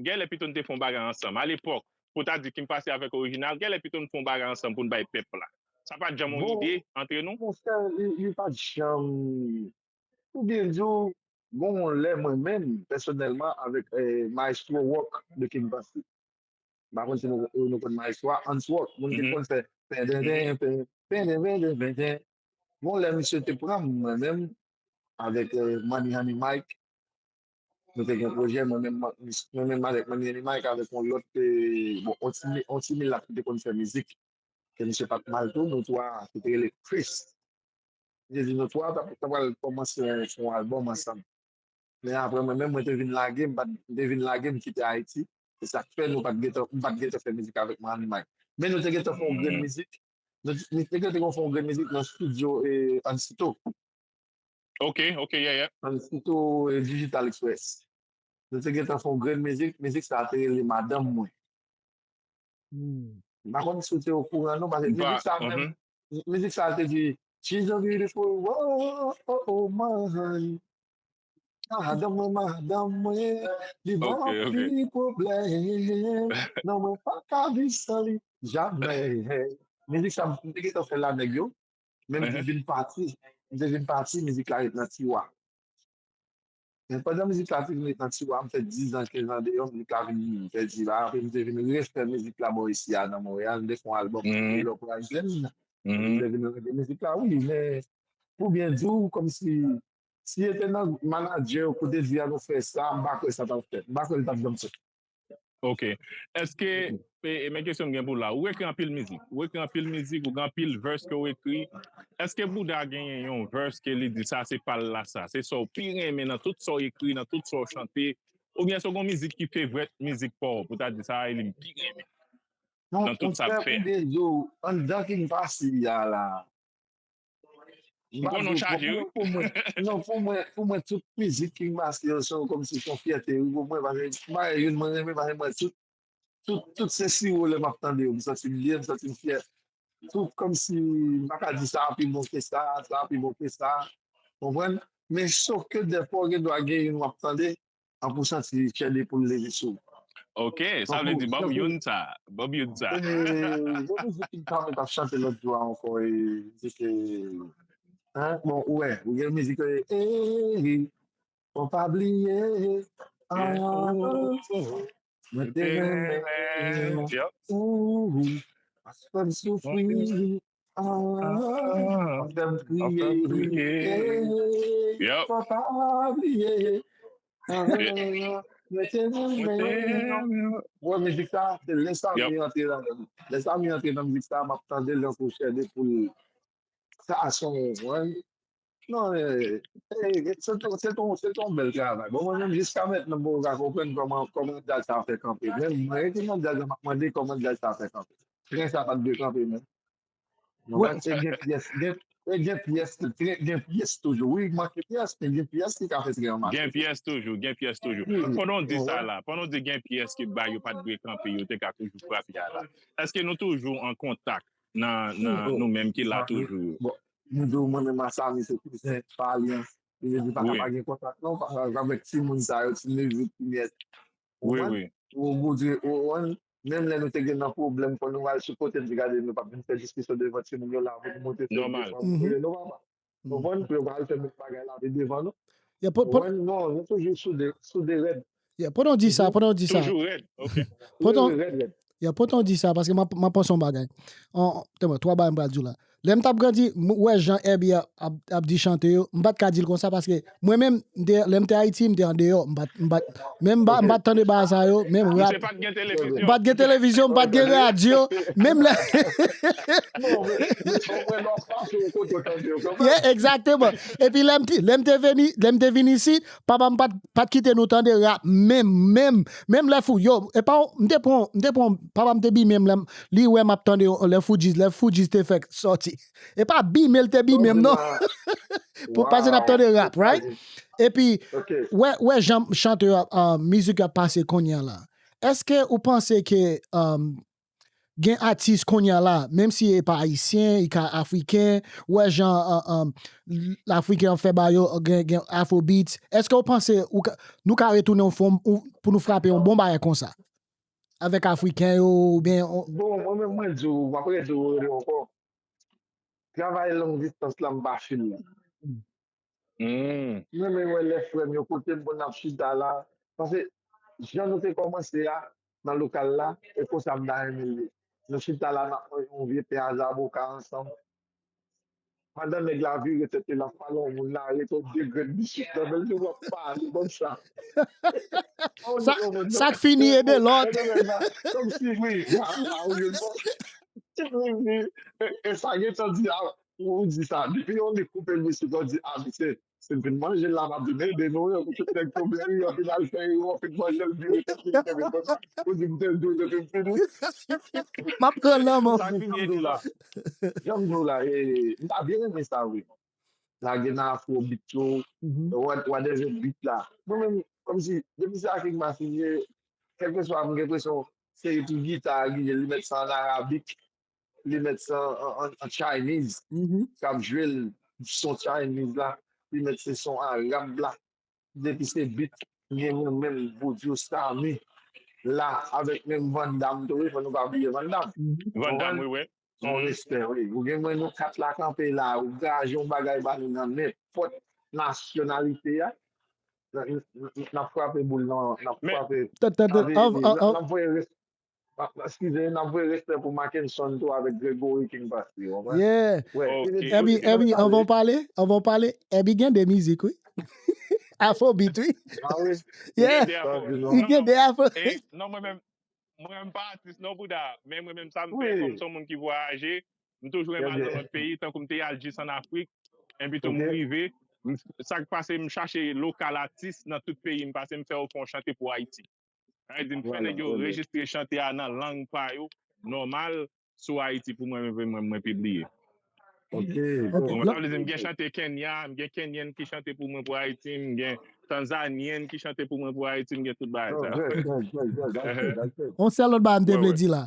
genlè pito n te fè yon bagay ansanm? A lepòk, pou ta di King Passy avèk Orijinal, genlè pito n fè yon bagay ansanm pou n bay pèp la. Sa pa t janm yon ide antre nou? Monchè, li, li pa t janm, pou byen di w, gon lè mwen menm, pèsonèlman, avèk, eh, Maestro Rock de King Passy. M pa konn si nou, nou konn Maestro a, Hans Rock, moun ki konn fè pen, pen, pen, pen, pen, pen, pen, pen, pen, pen. Gon lè misye te pran m, mwen menm, avèk, eh, Money Honey Mike. Nou te gen pwojè, mwen menm, mwen menm avèk Money Honey Mike, avèk yon lòt, eh, bon, yon ti, yon ti milat ki te konn fè mizik. Ke misye pa t mal tou, nou twa, ki te rele Chris. Misye di nou twa, ta, ta pral kòmanse yon, yon albòm ansanm. Men apre mwen menm, mwen te vin lage, m pa t, m te vin lage, m kite Ayiti. Se sa k fè nou pa t gentan, m pa t gentan fè mizik avèk Money Mike. Men nou te gentan fè yon grenn mizik. Nou, nou te gentan fè yon grenn mizik nan estidyo, eh, Ansito. Ok, ok, yeah, yeah. Ansito, eh, Digital Express. Nou te gentan fè yon grenn mizik, mizik sa a te rele Madanm Mwen. M pa konn si w te okouran non, paske mizik sa menm, mizik sa te di, "She's a beautiful wo-, oh, oh, man. Madanm mwen, madanm mwen, li ban m anpil pwoblèm. Non, mwen pa ka viv san li, jamè." Mizik sa, m te gentan fè l a nèg yo, men m te vin pati, m te vin pati, mizik la ret nan tiwa. Men pandan mizik la te vin ret nan tiwa, m fè diz an, kenz an deyò, mizik la vin pèdi la. Apre m te vin refè mizik la bò isi a nan Monreyal, m te fè yon albòm ki rele Uprising. M te vin rete mizik la, wi, men pou byen di w, kòmsi, si e te nan manadjè yo kote di a nou fè sa, m pa kwè sa t ap fèt. M pa kwè l t ap janm fèt. Ok. Èske, e, e, men kesyon m gen pou w la, ou ekri anpil mizik. Ou ekri anpil mizik, ou gen anpil verse ke w ekri. Èske Bouda genyen yon verse ke li di sa se pa l la sa? Se sa w pi renmen nan tout sa w ekri, nan tout sa w chante? Oubyen se w gen yon mizik ki fevret mizik pa w, pou ta di sa a, e li m pi renmen nan tout sa m fè? Pou byen di w, anndan King Passy a la, M pa di w, pou mwen, pou mwen, non, pou mwen, pou mwen, tout mizik King Passy yo se kòmsi se yon fyète, wi, pou mwen, paske m pa gen youn mwen renmen, paske mwen, tout, tout, tout se siwo lè m ap tande yo, m santi m byen, m santi m fyè. Tout kòmsi, m pa ka di sa a pi bon ke sa, sa a pi bon ke sa, konprann? Men sof ke dèfwa w gen dwa gen youn w ap tande, an pou santi chè de poul leve sou ou. Ok, sa vle di, ban m youn sa, ban m youn sa. E, bon, mizik ki m ta mèt ap chante lòt jou a ankò, e, se, se, hein, bon, ou wè, ou gen mizik, e, e, fò pa bliye, ah, Mwen te renmen. Yep. Ooh, m ap fè m soufri. Ah, m ap fè m kriye. Yep. Fò pa bliye. Ah, mwen te renmen. Wè, mizik sa, se lè sa mi antre nan, lè sa mi antre nan mizik sa, m ap tande l tankou chè de poul. Sa se yon, non, eh, eh, se ton, se ton, se ton bèl travay. Bon, mwen menm, jiska mentnan, mwen pa konprann kòman, kòman djaz sa fè kanpe. Menm mwen ki nan djaz la, m ap mande kòman djaz sa fè kanpe. Tren sa pa t dwe kanpe, menm. Mwen panse gen pyès, gen, gen pyès, gen pyès toujou. Wi, manke pyès, men gen pyès ki ka fè tren an mache. Gen pyès toujou, gen pyès toujou. Pandan w di sa la, pandan w di gen pyès ki bay yo pa t dwe kanpe, yo te ka toujou frape a la. Èske nou toujou an kontak nan, nan nou menm ki la toujou yo? Bon, nou di w mwen menm a Samy se kouzen pa li an. Li vle di pa ka pa gen kontak non, pa, avèk timoun sa yo, ti nevit, ti nyès. Wi, wi. Ou, ou, ou, ou, menm lè nou te gen nan pwoblèm, fò nou al sou kote n te gade, nou p ap vin fè diskisyon devan timoun yo la, pou nou monte fè devan, pou yo, nou pa, konprann, pou yo pa al fè menm bagay la, devan nou. Konprann, non, nou toujou soude, soude rèd. Yeah, pandan w di sa, pandan w di sa. Toujou rèd, ok. Pandan, yeah, pandan w di sa, paske m ap, m ap panse yon bagay. An, tande, twa bagay m pral di w la. Lè m t ap grandi, m wè jan Herbie ap, ap, ap di chante yo, m pa t ka di l konsa paske mwen menm, m te, lè m te Ayiti, m te andeyò, m pa t, m pa t, menm ba, m pa t tande bagay sa yo, menm rap. M pa t gen televizyon, m pa t gen radyo, menm lè. Yeah, egzakteman. Epi lè m te, lè m te vini, lè m te vin isit, papa m pa t, pa t kite nou tande rap, menm, menm, menm lè Fou, yo, e pa, m te pran, m te pran, papa m te bi menm lè m, li wè m ap tande lè Fugees, lè Fugees te fèk sòti. E pa bime l te bime m, non. Pou pase n ap tande rap, right? Epi, wè, wè jan chante yo ap, ah, mizik yo ap pase kounye a la. Èske ou panse ke, um, gen atis kounye a la, menm si e pa ayisyen, e ka afriken, wè jan, ah, um, l-, afriken an fè ba yo, gen, gen afrobeats. Èske ou panse ou ka, nou ka retounen yon fòm pou nou frape yon bon bagay konsa? Avèk afriken yo, oubyen. Bon, mwen menm, mwen di w, m ap redi w ankò. Travay long distans la, m pa fil la. Mwen menm wè lè frè m yo kote m pou n ap chita la. Paske jan nou te kòmanse a, nan lokal la, e konsa m ta renmen l ye. Nou chita la, n ap manje yon vye pen a zaboka ansanm. Pandan nèg la vire tèt li, l ap pale yon moun la, rete yon de grenn biskit nan men l, tou w ap pale konsa. Sa, sa k fini ede lòt. Kòmsi, wi, a, a, wi, bon. E, e sa gentan di, a, ou di sa, depi yon nèg koupe l biskit, ou di, a, misye, si l fin manje l la, m ap vin ede nou, yo, pou tout nèg tonbe, wi, yo, fin al fè, yo, fin manje l, vire tèt li, ou di, m te di w, depi m fini. M ap pran nan men w. Sa k fini ede lòt. Jan m di w la, e, m ta byen renmen sa, wi. Lage nan afrobeat yo, what-, whatever beat la. Mwen menm, kòmsi, depi se Afrique Mafia, kèlkeswa, m gen enpresyon, se epi gita a li ye, li met sa an arabik, li met sa an, an, an Chinese, k ap jwe l, son Chinese la, li met se son arab la. Depi se beat, gen mwen menm, Boudjou, Samy, la, avèk menm Van Damme tou, wi, fò nou pa bliye Van Damme. Van Damme, wi, wi. Yon respè, wi. Ou gen mwen, nou kat la kanpe la, ou gaje yon bagay ba nou nan nenpòt nasyonalite a, n, n, n, n ap frape boul nan, n ap frape, n ap voye res-, eskize, n ap voye respè pou Mackenson tou avèk Gregory King Pastry, w konprann? Yeah. Herbie, Herbie, anvan w pale, anvan w pale, Herbie gen de mizik, wi. Afrobeat, wi. Ah, wi. Yeah. Li gen de afro. E, non, mwen menm, mwen menm pa atis non, bouda, men mwen menm sa m fè, kòm se yon moun ki vwayaje, m toujou renmen al nan lòt peyi, tankou m te al jis ann Afrik, epi tou m rive, m, sa k pase, m chache lokal atis nan tout peyi m pase, m fè yo fè yon chante pou Ayiti. Sa vle di, m fè nèg yo rejistre chante a nan lang pa yo, nòmal, sou Ayiti pou mwen, mwen, mwen, mwen pibliye. Ok. Bon, sa vle di, m gen chante Kenya, m gen Kenyan ki chante pou mwen pou Ayiti, m gen Tanzanyen ki chante pou mwen pou Ayiti, m gen tout bagay sa. On sèl lòt bagay m te vle di la.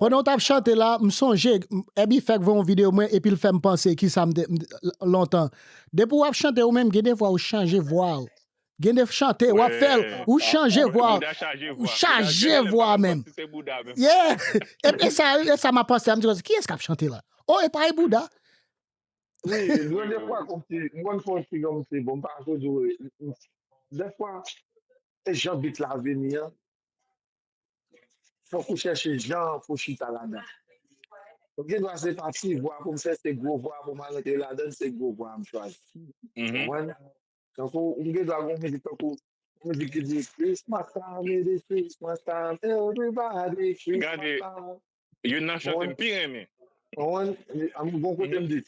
Pandan w t ap chante la, m sonje, m, Herbie fèk voye yon videyo mwen, epi l fè m panse kisa m te, m, lontan. Depi w ap chante ou menm, gen de fwa ou chanje vwa w. Gen de chante, w ap fè l, ou chanje vwa, ou chaje vwa menm. Yeah! E, e sa, e sa m ap panse a, m di konsa, kiyès k ap chante la? Oh, e pa e bouda. Wi, gen de fwa kòmsi, m konn fè yon ti kòmsi, bon, m pa ko di w, dèfwa, e jan beat la vini an, fòk ou chèche jan pou chita ladan. Ou gen dwa se pa ti vwa pou m fè, se gwo vwa pou m al antre ladan, se gwo vwa m chwazi. Ou konprann? Tankou ou gen dwa gen yon mizik tankou yon mizik ki di Christmas time, it is Christmas time, everybody Christmas time. Youn nan chante m pi renmen. Konprann? An bon kote m di,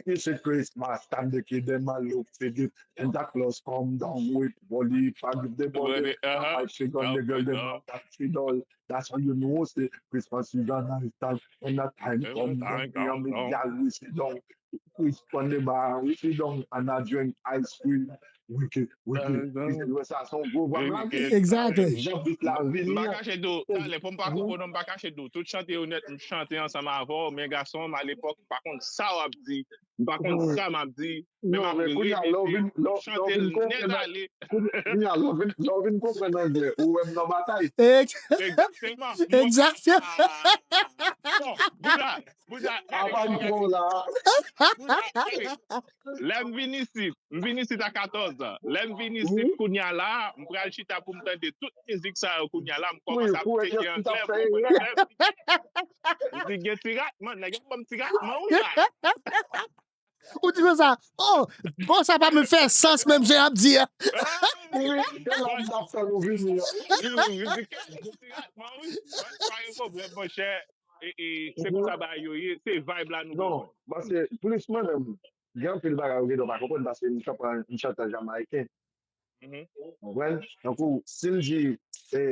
it's a Christmas time, the kid dem a look fi gift, Santa Claus come down with whole heap a gift, the boy dem a fight fi gun, the girl dem a fight fi doll. That's how you know say Christmas is a nice time. When that time come down, we a make gyal we sit down. We spend the bar, we sit down and a drink ice cream. Wicked, wicked, wicked. Wè sa, se yon gwo vwa m lage. Exactly. Jan bit la vini M pa an. kache di w, talè, fò m pa koupe w non, m pa kache di w. Tout chante yo nèt, m chante ansanm avè w, men gason m, alepòk, m pa konn sa w ap di, m pa konn sa m ap di, men m Non, ap men kounye a, lè w vin, repete, lè w, m lè w chante l vin nèt konprann, ale. kounye a, lè w vin, lè w vin konprann anglè, ou wè m nan batay. Ex- Egzakteman. Mwen- Egzakte. Ah, non, Bouda, Bouda, Apa n pran w la. Bouda, lè m vin isit, m vin isit a katòz an. Lè m vin isit kounye a la, m pral chita pou m tande tout mizik sa yo kounye a la, m kòmanse ap tcheke anglè pou m konprann anglè. M di gen ti ratman, nèg yo ban m ti ratman wi la. Ou di konsa, oh, bon, sa pa menm fè sans menm jan ap di a. Wi, se la m t ap tann ou vini an. Wi, wi, wi, gen ti ratman wi. Pa gen pwoblèm, monchè. E, e, se konsa bagay yo ye, se vibe la nou Non, bezwen. Paske plis mwen menm, gen anpil bagay ou gen dwa pa konprann paske m chante, m chante an jamayiken. Mhm. Ou konprann? Tankou, si m di, e,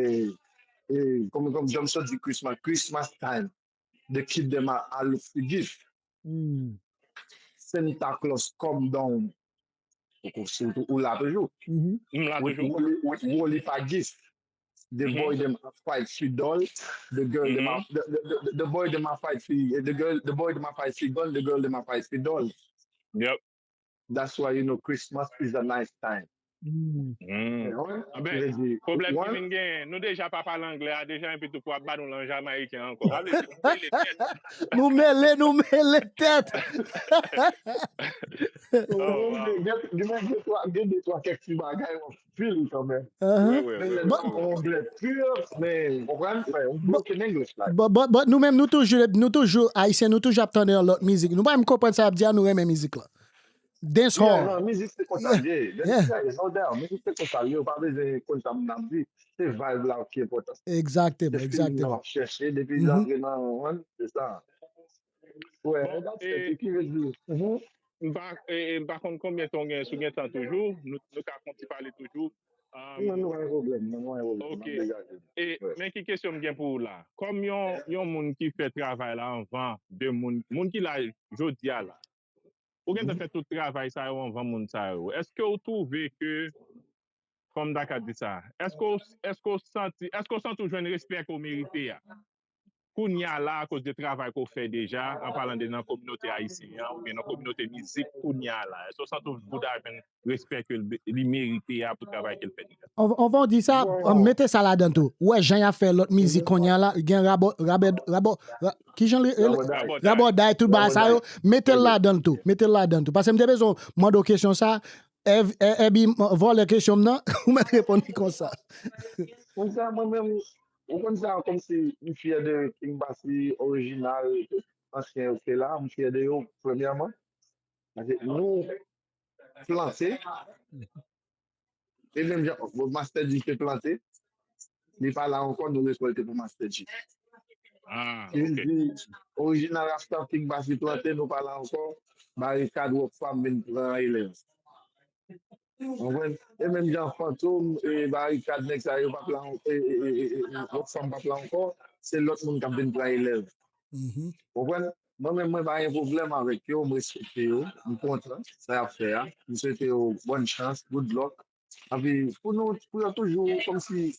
e, kòm, kòm jan m sot di Christmas, Christmas time, the kid dem a, a look fi gift. Hmm. Santa Claus come down. Ou, ou, ou la toujou. Mhm. M la With toujou. whole, with whole heap a gift. The Mhm. boy dem a fight fi doll. The girl dem a, Mhm. the, the, the, the boy dem a fight fi, the girl, the boy dem a fight fi gun, the girl dem a fight fi doll. Yep. That's why you know Christmas is a nice time. Hmm. Mm. Ou konprann? Ah ben, Sa vle di, pwoblèm ki one, vin genyen, nou deja pa pale anglè a, deja enpi tou pou ap ba nou lan jamayiken ankò. Sa vle di nou mele tèt. Nou mele, nou mele tèt. Oh, wow. Gen, gen, gen de twa, gen de twa kèk ti bagay w ap feel kanmenm. Uh-huh. Wi, wi, wi, Men wi, lè But- wi. w anglè pur, men ou konprann, frè, ou broken English la. But, but, but nou menm, nou toujou, nou toujou, Ayisyen, nou toujou ap tande yon lòt mizik. Nou pa menm konprann sa y ap di a, nou renmen mizik la. Yeah, Dancehall. Non, mizik se konsa l ye. Yeah. Yeah, no doubt. Mizik se konsa l ye. Ou pa bezwen konn sa moun ap di. Se vibe la ki enpòtan. Egzakteman, Se feeling nan w egzakteman. Ap chèche depi Mhm. l antre nan, ou konprann, se sa. Wè, Bon, that's e- it. Ki vle di, mhm. M pa, e, e, m pa konn konbyen tan w gen, si w gen tan toujou, nou, nou ka fè yon ti pale toujou. Um, Non, nou pa gen pwoblèm, non, nou pa gen pwoblèm, Ok. N ap degaje. E, Wè. Men ki kesyon m gen pou ou la? Kòm yon, yon moun ki fè travay la anvan de moun, moun ki la jodi a la, ou gentan fè tout travay sa yo anvan moun sa yo. Èske w twouve ke, kòm m ta ka di sa, èske w, èske w santi, èske w santi w jwenn respè ke w merite a? Kounye a la, akoz de travay ke w fè deja, an palan de nan kominote ayisyen an, oubyen nan kominote mizik kounye a la, èske w santi w Bouda jwenn respè ke l be-, li merite a pou travay ke l fè deja? Anvan, anvan w di sa, Bon. An mete sa ladan tou. Ou wè jan y ap fè lòt mizik kounye a la, gen rabò, rabè, rabò, ra- ki jan li rele? Rabòday. Rabòday. Rabòday, tout bagay sa yo, Rabòday. mete l Ok. Ladan l tou. Mete l ladan l tou. Paske m te bezwen mande w kesyon sa, Èb-, È-, Èbi vòlè kesyon m nan, ou mèt reponn li konsa. Konsa, mwen menm, ou konn sa, kòmsi m fyè de King Bassy, Orijinal, tout ansyen yo ki te la, m fyè de yo, premyèman. Paske nou plante, e menm jan Master G te plante, li pa la ankò, nou rekòlte pou Master G. Ah, Ki vin ok. di, Orijinal Rasta King Bassy plante, nou pa la ankò, Barikad, Rockfam vin pran elèv. Ou konprann? E menm jan Fantom, e Barikad, nèg sa yo p ap la an-, e, e, e, e, e, Rockfam p ap la ankò, se lòt moun k ap vin pran elèv. Mhm. Ou konprann? Mwen menm, mwen pa gen pwoblèm avèk yo, m respekte yo, m kontan sa y ap fè a. M swete yo bòn chans, good luck. Epi, pou nou, pou yo toujou, kòmsi,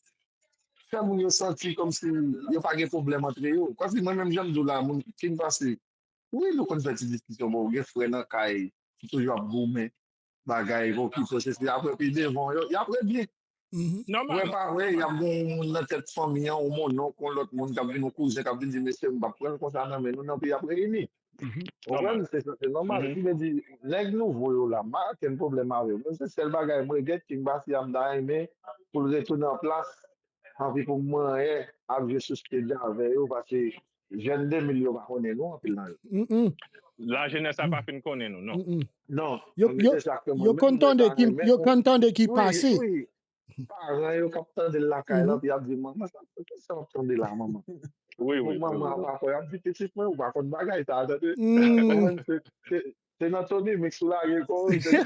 fè moun yo santi kòmsi yo pa gen pwoblèm antre yo. Paske mwen menm, jan m di w la, moun, King Bassy, wi, nou konn fè ti diskisyon, bon, gen frè nan kay, ki toujou ap goumen, bagay, bon, ki posesif, apre, pi devan, yo, y ap regle. Mhm. Ou wè Nòmal. pa vre, y ap gen yon moun nan tèt fanmi an, yon mononk, yon lòt moun k ap vin, yon kouzen k ap vin di, mesye, m p ap pran l konsa nan men nou, non, pi y ap reyini. Ou Nòmal. konprann? Se, se nòmal. Mhm. Ki vle di, nèg nouvo yo la, m pa gen okenn pwoblèm avè yo. Men se sèl bagay, m regrèt King Bassy a, m ta renmen pou l retounen an plas. anvi pou mwen ap jwe sou stage avè yo, paske jèn de mil yo pa konnen nou, anpil nan yo. Mm-mm. Lajenès la pa fin konnen nou, non. Mm-mm. Non, Yo, mwen yo, se sa ke mwen yo menm, konn mwen tande ta ki, renmen yo pou konn tande ki wi, pase. Wi. Paran yo k ap tande l lakay la, Mhm. pi y ap di, "Manman, sa, sa w ap tande la, manman?" Wi, Pou wi, wi, manman wi, an wi. pa kwè, y ap di, "Pitit mwen, ou pa konn bagay sa, tande?" Mm. Mwen, se, se, se nan Tony Mix ou lage kò w, se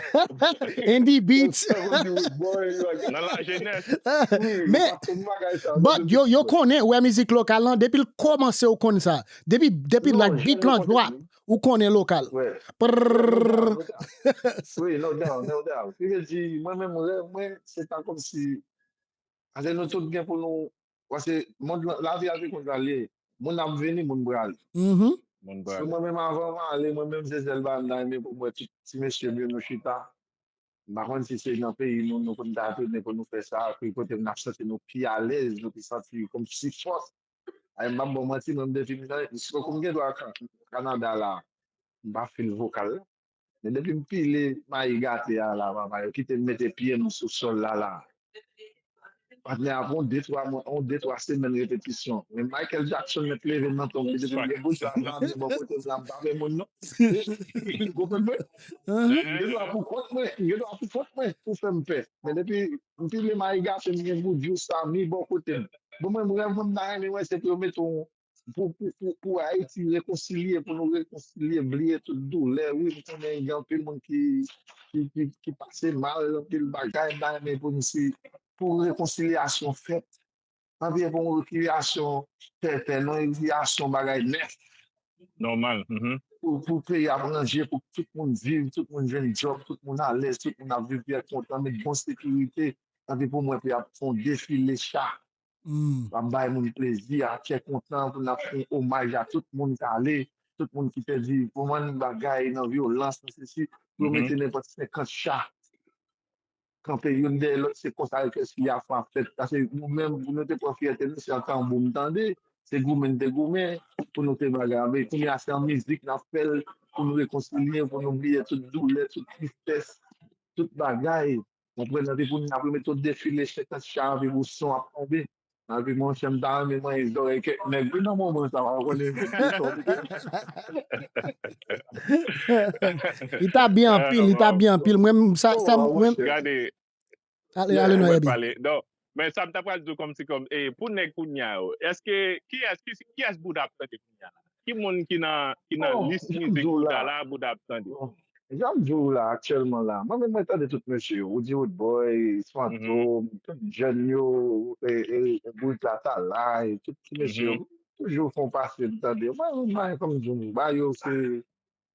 Andy Beats. Sa vle di, boy, yo, Nan lajenès. wi, yo Men, pa konn bagay sa, but tande, yo, pitit yo mwen. Konnen, wè mizik lokal lan, depi l kòmanse ou konn sa. Depi, depi Non, like jan beat yo lan dwa, konnen, ou konnen lokal. Wi. Prrrr. Wi, no doubt, no doubt. Ki vle di, mwen menm, rèv mwen, se pa kòmsi, paske nou tout gen pou nou, paske mond lan, lavi a se konsa l ye. Moun ap vini, moun prale. Mhm. Moun So, prale. Mwen menm, avan mwen ale, mwen menm, se sèl bagay m ta renmen pou m wè ti, ti mesye m yo, nou chita. M pa konn si se nan peyi nou, nou konn ta tounen pou nou fè sa, pou kote n ap santi nou pi alèz, nou pi santi kòmsi fòs. Ay, m p ap ba w manti, mwen, m depi m nan, si w konn gen dwa Ka-, Kanada la, m pa fil vokal la. Men depi m pile mayi gate a la, papa, yo kite m mete pye m sou sòl la, la. Patnè a pran de twa mwa, on de twa semèn repetisyon. Men Michael Jackson mèt leve nan tonm li depi m gen bout la, m pa vle bò kote m la, m pa fè moun non. Ou konprann mwen? M gen dwa pou kont mwen, m gen dwa pou kont mwen pou fè m pè. Men depi m pile mayi gate m gen Goudjou, Samy bò kote m. Bon, mwen, rèv mwen, m ta renmen wè se pou yo mete yon, pou, pou, pou, pou Ayiti rekonsilye, pou nou rekonsilye, bliye tout doulè. Wi, m konnen gen anpil moun ki, ki, ki, ki pase mal, anpil bagay, m ta renmen pou m si, pou rekonsilyasyon fèt. Pa vle pou yon rekilyasyon pèpè, non, rekilyasyon bagay nèf. Nòmal. Mhm. Pou, pou peyi ap ranje, pou tout moun viv, tout moun jwenn djòb, tout moun alèz, tout moun ap viv byen kontan, met bon sekirite. Tanpri pou mwen, pou y ap fè yon defile cha. Mm. Ap bay moun plezi, a kè kontan, pou n ap fè yon omaj a tout moun k ale, tout moun ki pèdi, pou mwen, bagay nan vyolans, nan sesi, pou yo Mhm. mete nenpòt senkant cha. Kanpe youn dèyè lòt, se konsa ke si a fè fèt. Paske nou menm, pou nou te pran fyète nou, se an tanbou m tande, se goumen n te goumen, pou nou te bagay. Men kounye a, se an mizik n ap fè l, pou nou rekonsilye, pou nou bliye tout doulè, tout tristès, tout bagay. Konprann, epi pou n ap remete yon defile senkant cha, epi pou son ap tonbe. Epi monchè, m ta renmen manyen zòrèy kèk nèg, wi, nan moman sa, w konnen. Li ta byen anpil, li ta byen anpil. Mwen, sa, sa, mwen, Gade, ale, ale non, mwen Ebi. Pale. Non, men sa m ta pral di w kòmsi kòm, e, pou nèg kounye a yo, èske, kiyès, ki, kiyès Bouda ap tande kounye a la? Ki moun ki nan, ki nan lis mizik Bouda la, Bouda ap tande? Jan m di w la, aktyèlman la, mwen menm mwen tande tout mesye yo, Roody Roodboy, Fantom, tout jèn yo, e, e, Bout Atalay, tout ti mesye yo, toujou fè yon pase m tande. Mwen, mwen, kòm di w, ba yo se,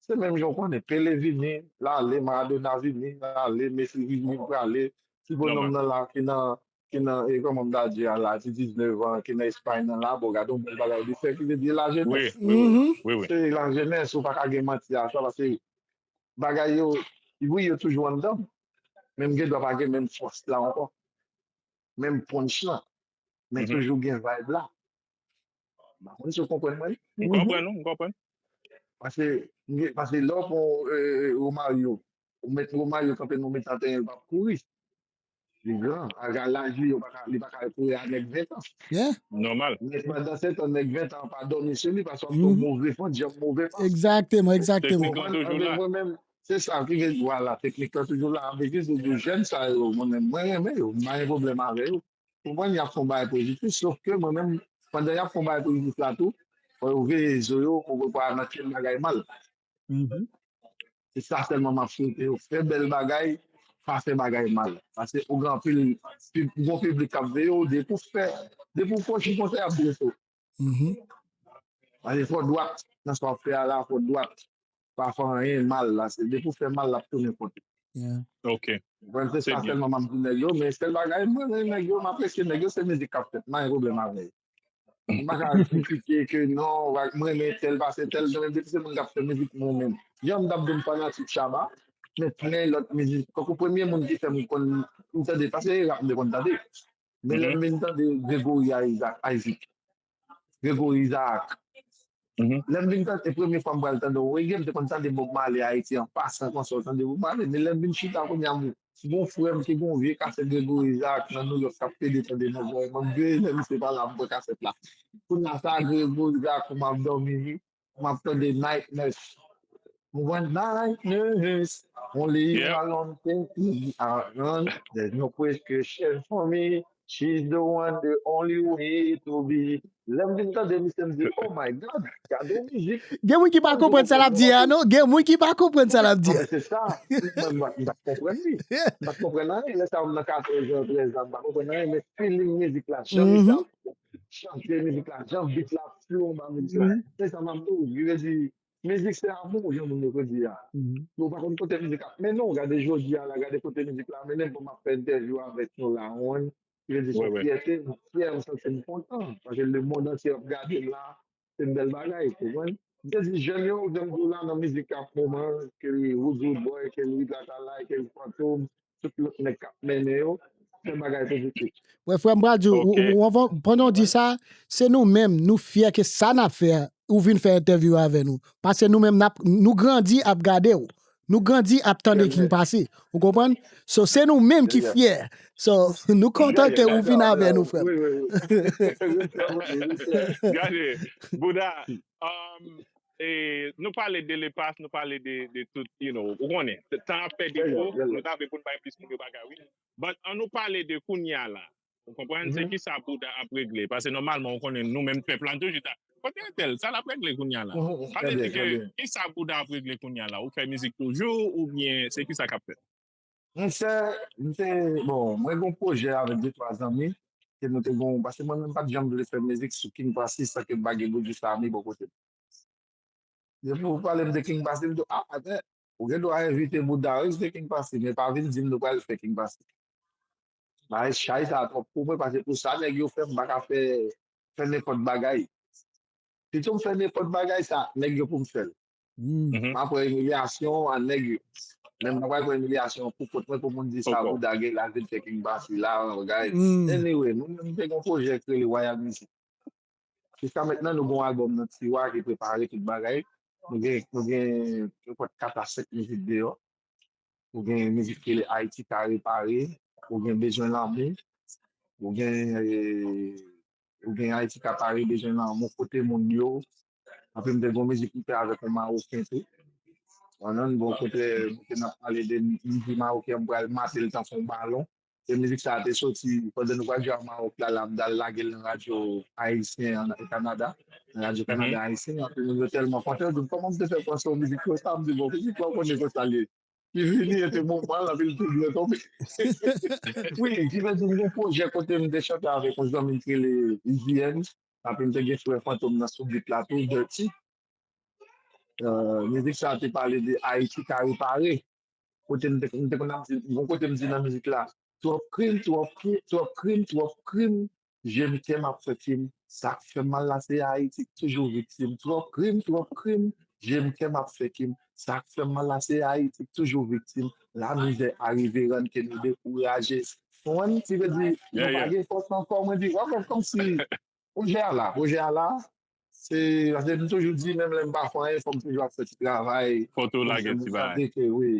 se menm jan w konnen, Pele vini, l ale, Maradona vini, l ale, Messi vini, l prale. Ti bonòm nan la ki nan, ki nan, e kòman m ta di a la, ti diznèf an, ki nan Espay nan la, bon, gade yon bèl bagay li fè, ki vle di lajenès. Wi, wi, wi, wi, wi. Se lajenès, ou pa ka gen manti a sa, paske bagay yo, wi, yo toujou anndan m. Men m gen dwa pa gen menm fòs la ankò. Menm punch lan. Men toujou gen vibe la. M pa konn si w konprann mwen. M konprann ou, m konprann. Paske, m gen, paske lè w pran, e, Romario, ou met Romario kanpe nan mitan teren, l p ap kouri. Li gran, a laj li, yo pa ka, li pa ka kouri a nèg ven tan. Yeah. Nòmal. Men pandan se tan, nèg ven tan pa dòmi sou li, paske w ap pran move fon, djab move pas. Egzakteman, egzakteman. Teknik lan toujou la. Mwen menm, se sa ki vle di, vwala, teknik lan toujou la. Anpil ki di jèn sa yo, mwen menm, mwen renmen yo, m pa gen pwoblèm avè yo. Pou mwen, y ap fè yon bagay pozitif, sof ke mwen menm, pandan y ap fè yon bagay pozitif la tou, fò yo veye zo yo, pou yo pa nan kèk bagay mal. Se sa sèlman m ap swete yo. Fè bèl bagay, pa fè bagay mal. Paske ou gen anpil, pi-, gon piblik k ap veye w, depi w fè, depi w fè w chi konsa, y ap blese w. Paske fò w dwat nan sa w ap fè a la, fò w dwat. Pa fè anyen mal la, se depi w fè mal, l ap tounen kont ou. Yeah. Ok. Mwen, se Se sa byen. Sèlman m ap di nèg yo, men sèl bagay, mwen renmen nèg yo, m apresye nèg yo, se mizik k ap fèt, m pa gen pwoblèm avè yo. M pa ka kritike ke non, mwen renmen tèl pase tèl, mwen menm depi se moun k ap fè mizik mwen menm. Jan m t ap di m fanatik Shabba, men plen lòt mizik. Tankou premye moun ki fè m konn, m tande, paske e rap m te konn tande. Men lè m vin tande Gregory Isaac, Isaac, Gregory Isaac, Lè m vin tande, premye fwa m pral tande yon reggae, m te konn tande Bob Marley Ayiti an pasan konsa, w tande Bob Marley. Men lè m vin chita kounye a, m, m gon frè m ki gon vye kasèt Gregory Isaac nan New York k ap pede tande nan zòrèy mwen. M veye lè misye pale, m pran kasèt la. Kounye a sa, Gregory Isaac, m ap dòmi, wi. M ap tande Night Nurse. Mwen night nurse, only you alone can keep me around. There's no prescription for me. She's the one, the only way to be. Lè m vin tande misye, m di, "Oh my God, gade yon mizik." Gen moun ki pa konprann sa l ap di a, non? Gen moun ki pa konprann sa l ap di a. Se sa. Mwen, mwen, m pa t konprann li. M pa t konprann anyen. Lè sa, m nan katòz an, trèz an, m pa konprann anyen, men feeling mizik la, jan li ap chante mizik la, jan beat la flow anba mizik la. Se sa m ap di w. Li vle di, mizik se amou, jan moun yo konn di a. Ou pa konn kote mizik ap mennen w, gade jodi a la, gade kote mizik la mennen m, pou m ap fè entèvyou avèk yon lawonn. Li vle di, se yon fyète, m fyè, m santi m kontan. Paske lemonn antye ap gade m la, se yon bèl bagay, ou konprann? M te di jèn yo, jan m di w la, nan mizik ap moman, ke li Woodwood Boy, ke li Rick Latalay, ke li Fantom, tout lòt nèg k ap mennen yo, fè bagay pozitif. Wè, frè m, pral di w, ou, ou, ou, pandan w di sa, se nou menm, nou fyè ke sa n ap fè a, ou vin fè entèvyou avè nou. Paske nou menm, n ap, nou grandi ap gade w. Nou grandi ap tande King Passy. Ou konprann? So, se nou menm ki fyè. So, nou kontan ke ou vin avè nou, frè m. Gade, Bouda, um, e, nou pale de lepas, nou pale de, de tout, you know, ou konnen, tan ap fè defo, nou ta vle pou n bay plis moun yo bagay, wi. But, an nou pale de kounye a la. Ou konprann? Se kisa Bouda ap regle? Paske nòmalman, ou konnen, nou menm pèp la, nou toujou ta, kote entèl, sa l ap regle kounye a la? Sa vle di ke, kisa Bouda ap regle kounye a la? Ou fè mizik toujou, oubyen se kisa k ap fèt? Monchè, m te, bon, mwen gen yon pwojè avèk de twa zanmi, ke nou te gen, paske mwen menm pa t janm vle fè mizik sou King Passy san ke m pa gen Goodjus Army bò kote m. Depi ou pale m de King Passy, m di w, a, atè, ou gen dwa envite Bouda wi, se King Passy, men pa vin di m nou pral fè King Passy. Bagay chay sa a twòp pou mwen, paske pou sa nèg yo fè, m pa ka fè, fè nenpòt bagay. Pito m fè nenpòt bagay sa, nèg yo pou m fè l. M ap pran imilyasyon a nèg yo. Men m pa pral pran imilyasyon pou kont mwen pou moun di sa Bouda gen l al vin fè King Passy la, bagay. Anyway, nou menm te gen yon pwojè ki rele Royal Music. Jiska mentnan, nou gen yon albòm nan tiwa ki prepare, tout bagay. Nou gen, nou gen nenpòt kat a senk mizik deyò. Ou gen mizik ki rele Ayiti ka repare, ou gen Bezwen lanmou, ou gen, eh, ou gen Ayiti ka pare, Bezwen lanmou, kote moun yo. Anpi m te gen yon mizik m fè avèk yon Mawoken tou. Ou konprann? Bon, kote, kote n ap pale de mizik Mawoken, m pral mate l tankou yon balon. E mizik sa a te soti pandan nou pral jwe a Mawòk la, la, m t al lage l nan radyo ayisyen an Kanada, nan radyo Kanada ayisyen, anpi moun yo tèlman kontan, yo di m, "Kòman m te fè panse w mizik konsa?" M di, "Bon, mizik la, w konnen konsa l ye." Li vini, e te moman l, anpi l te byen tonbe. Wi, ki vle di, m gen pwojè kote m te chante avèk yon zanmi m ki rele Easy N, anpi m te gen frè Fantom nan sou beat la tou, Dirty. Eh, mizik sa a te pale de Ayiti ka repare. Kote m te, m te konn ap di, gon kote m di nan mizik la, twòp krim, twòp krim, twòp krim, twòp krim, je m kè m ap fè fim. Sa k fè m mal la, se Ayiti k toujou viktim. Twòp krim, twòp krim, je m kè m ap fè kim. Sa k fè m mal la, se Ayiti k toujou viktim. Lamizè arive rann ke nou dekouraje. Konprann? Ki vle di, nou pa gen fòs ankò. Mwen di, w ap wè kòmsi pwojè a la, pwojè a la, se, paske m toujou di, menm lè m pa fè anyen, fò m toujou ap fè ti travay. Fò w tou lage ti bagay. Wi,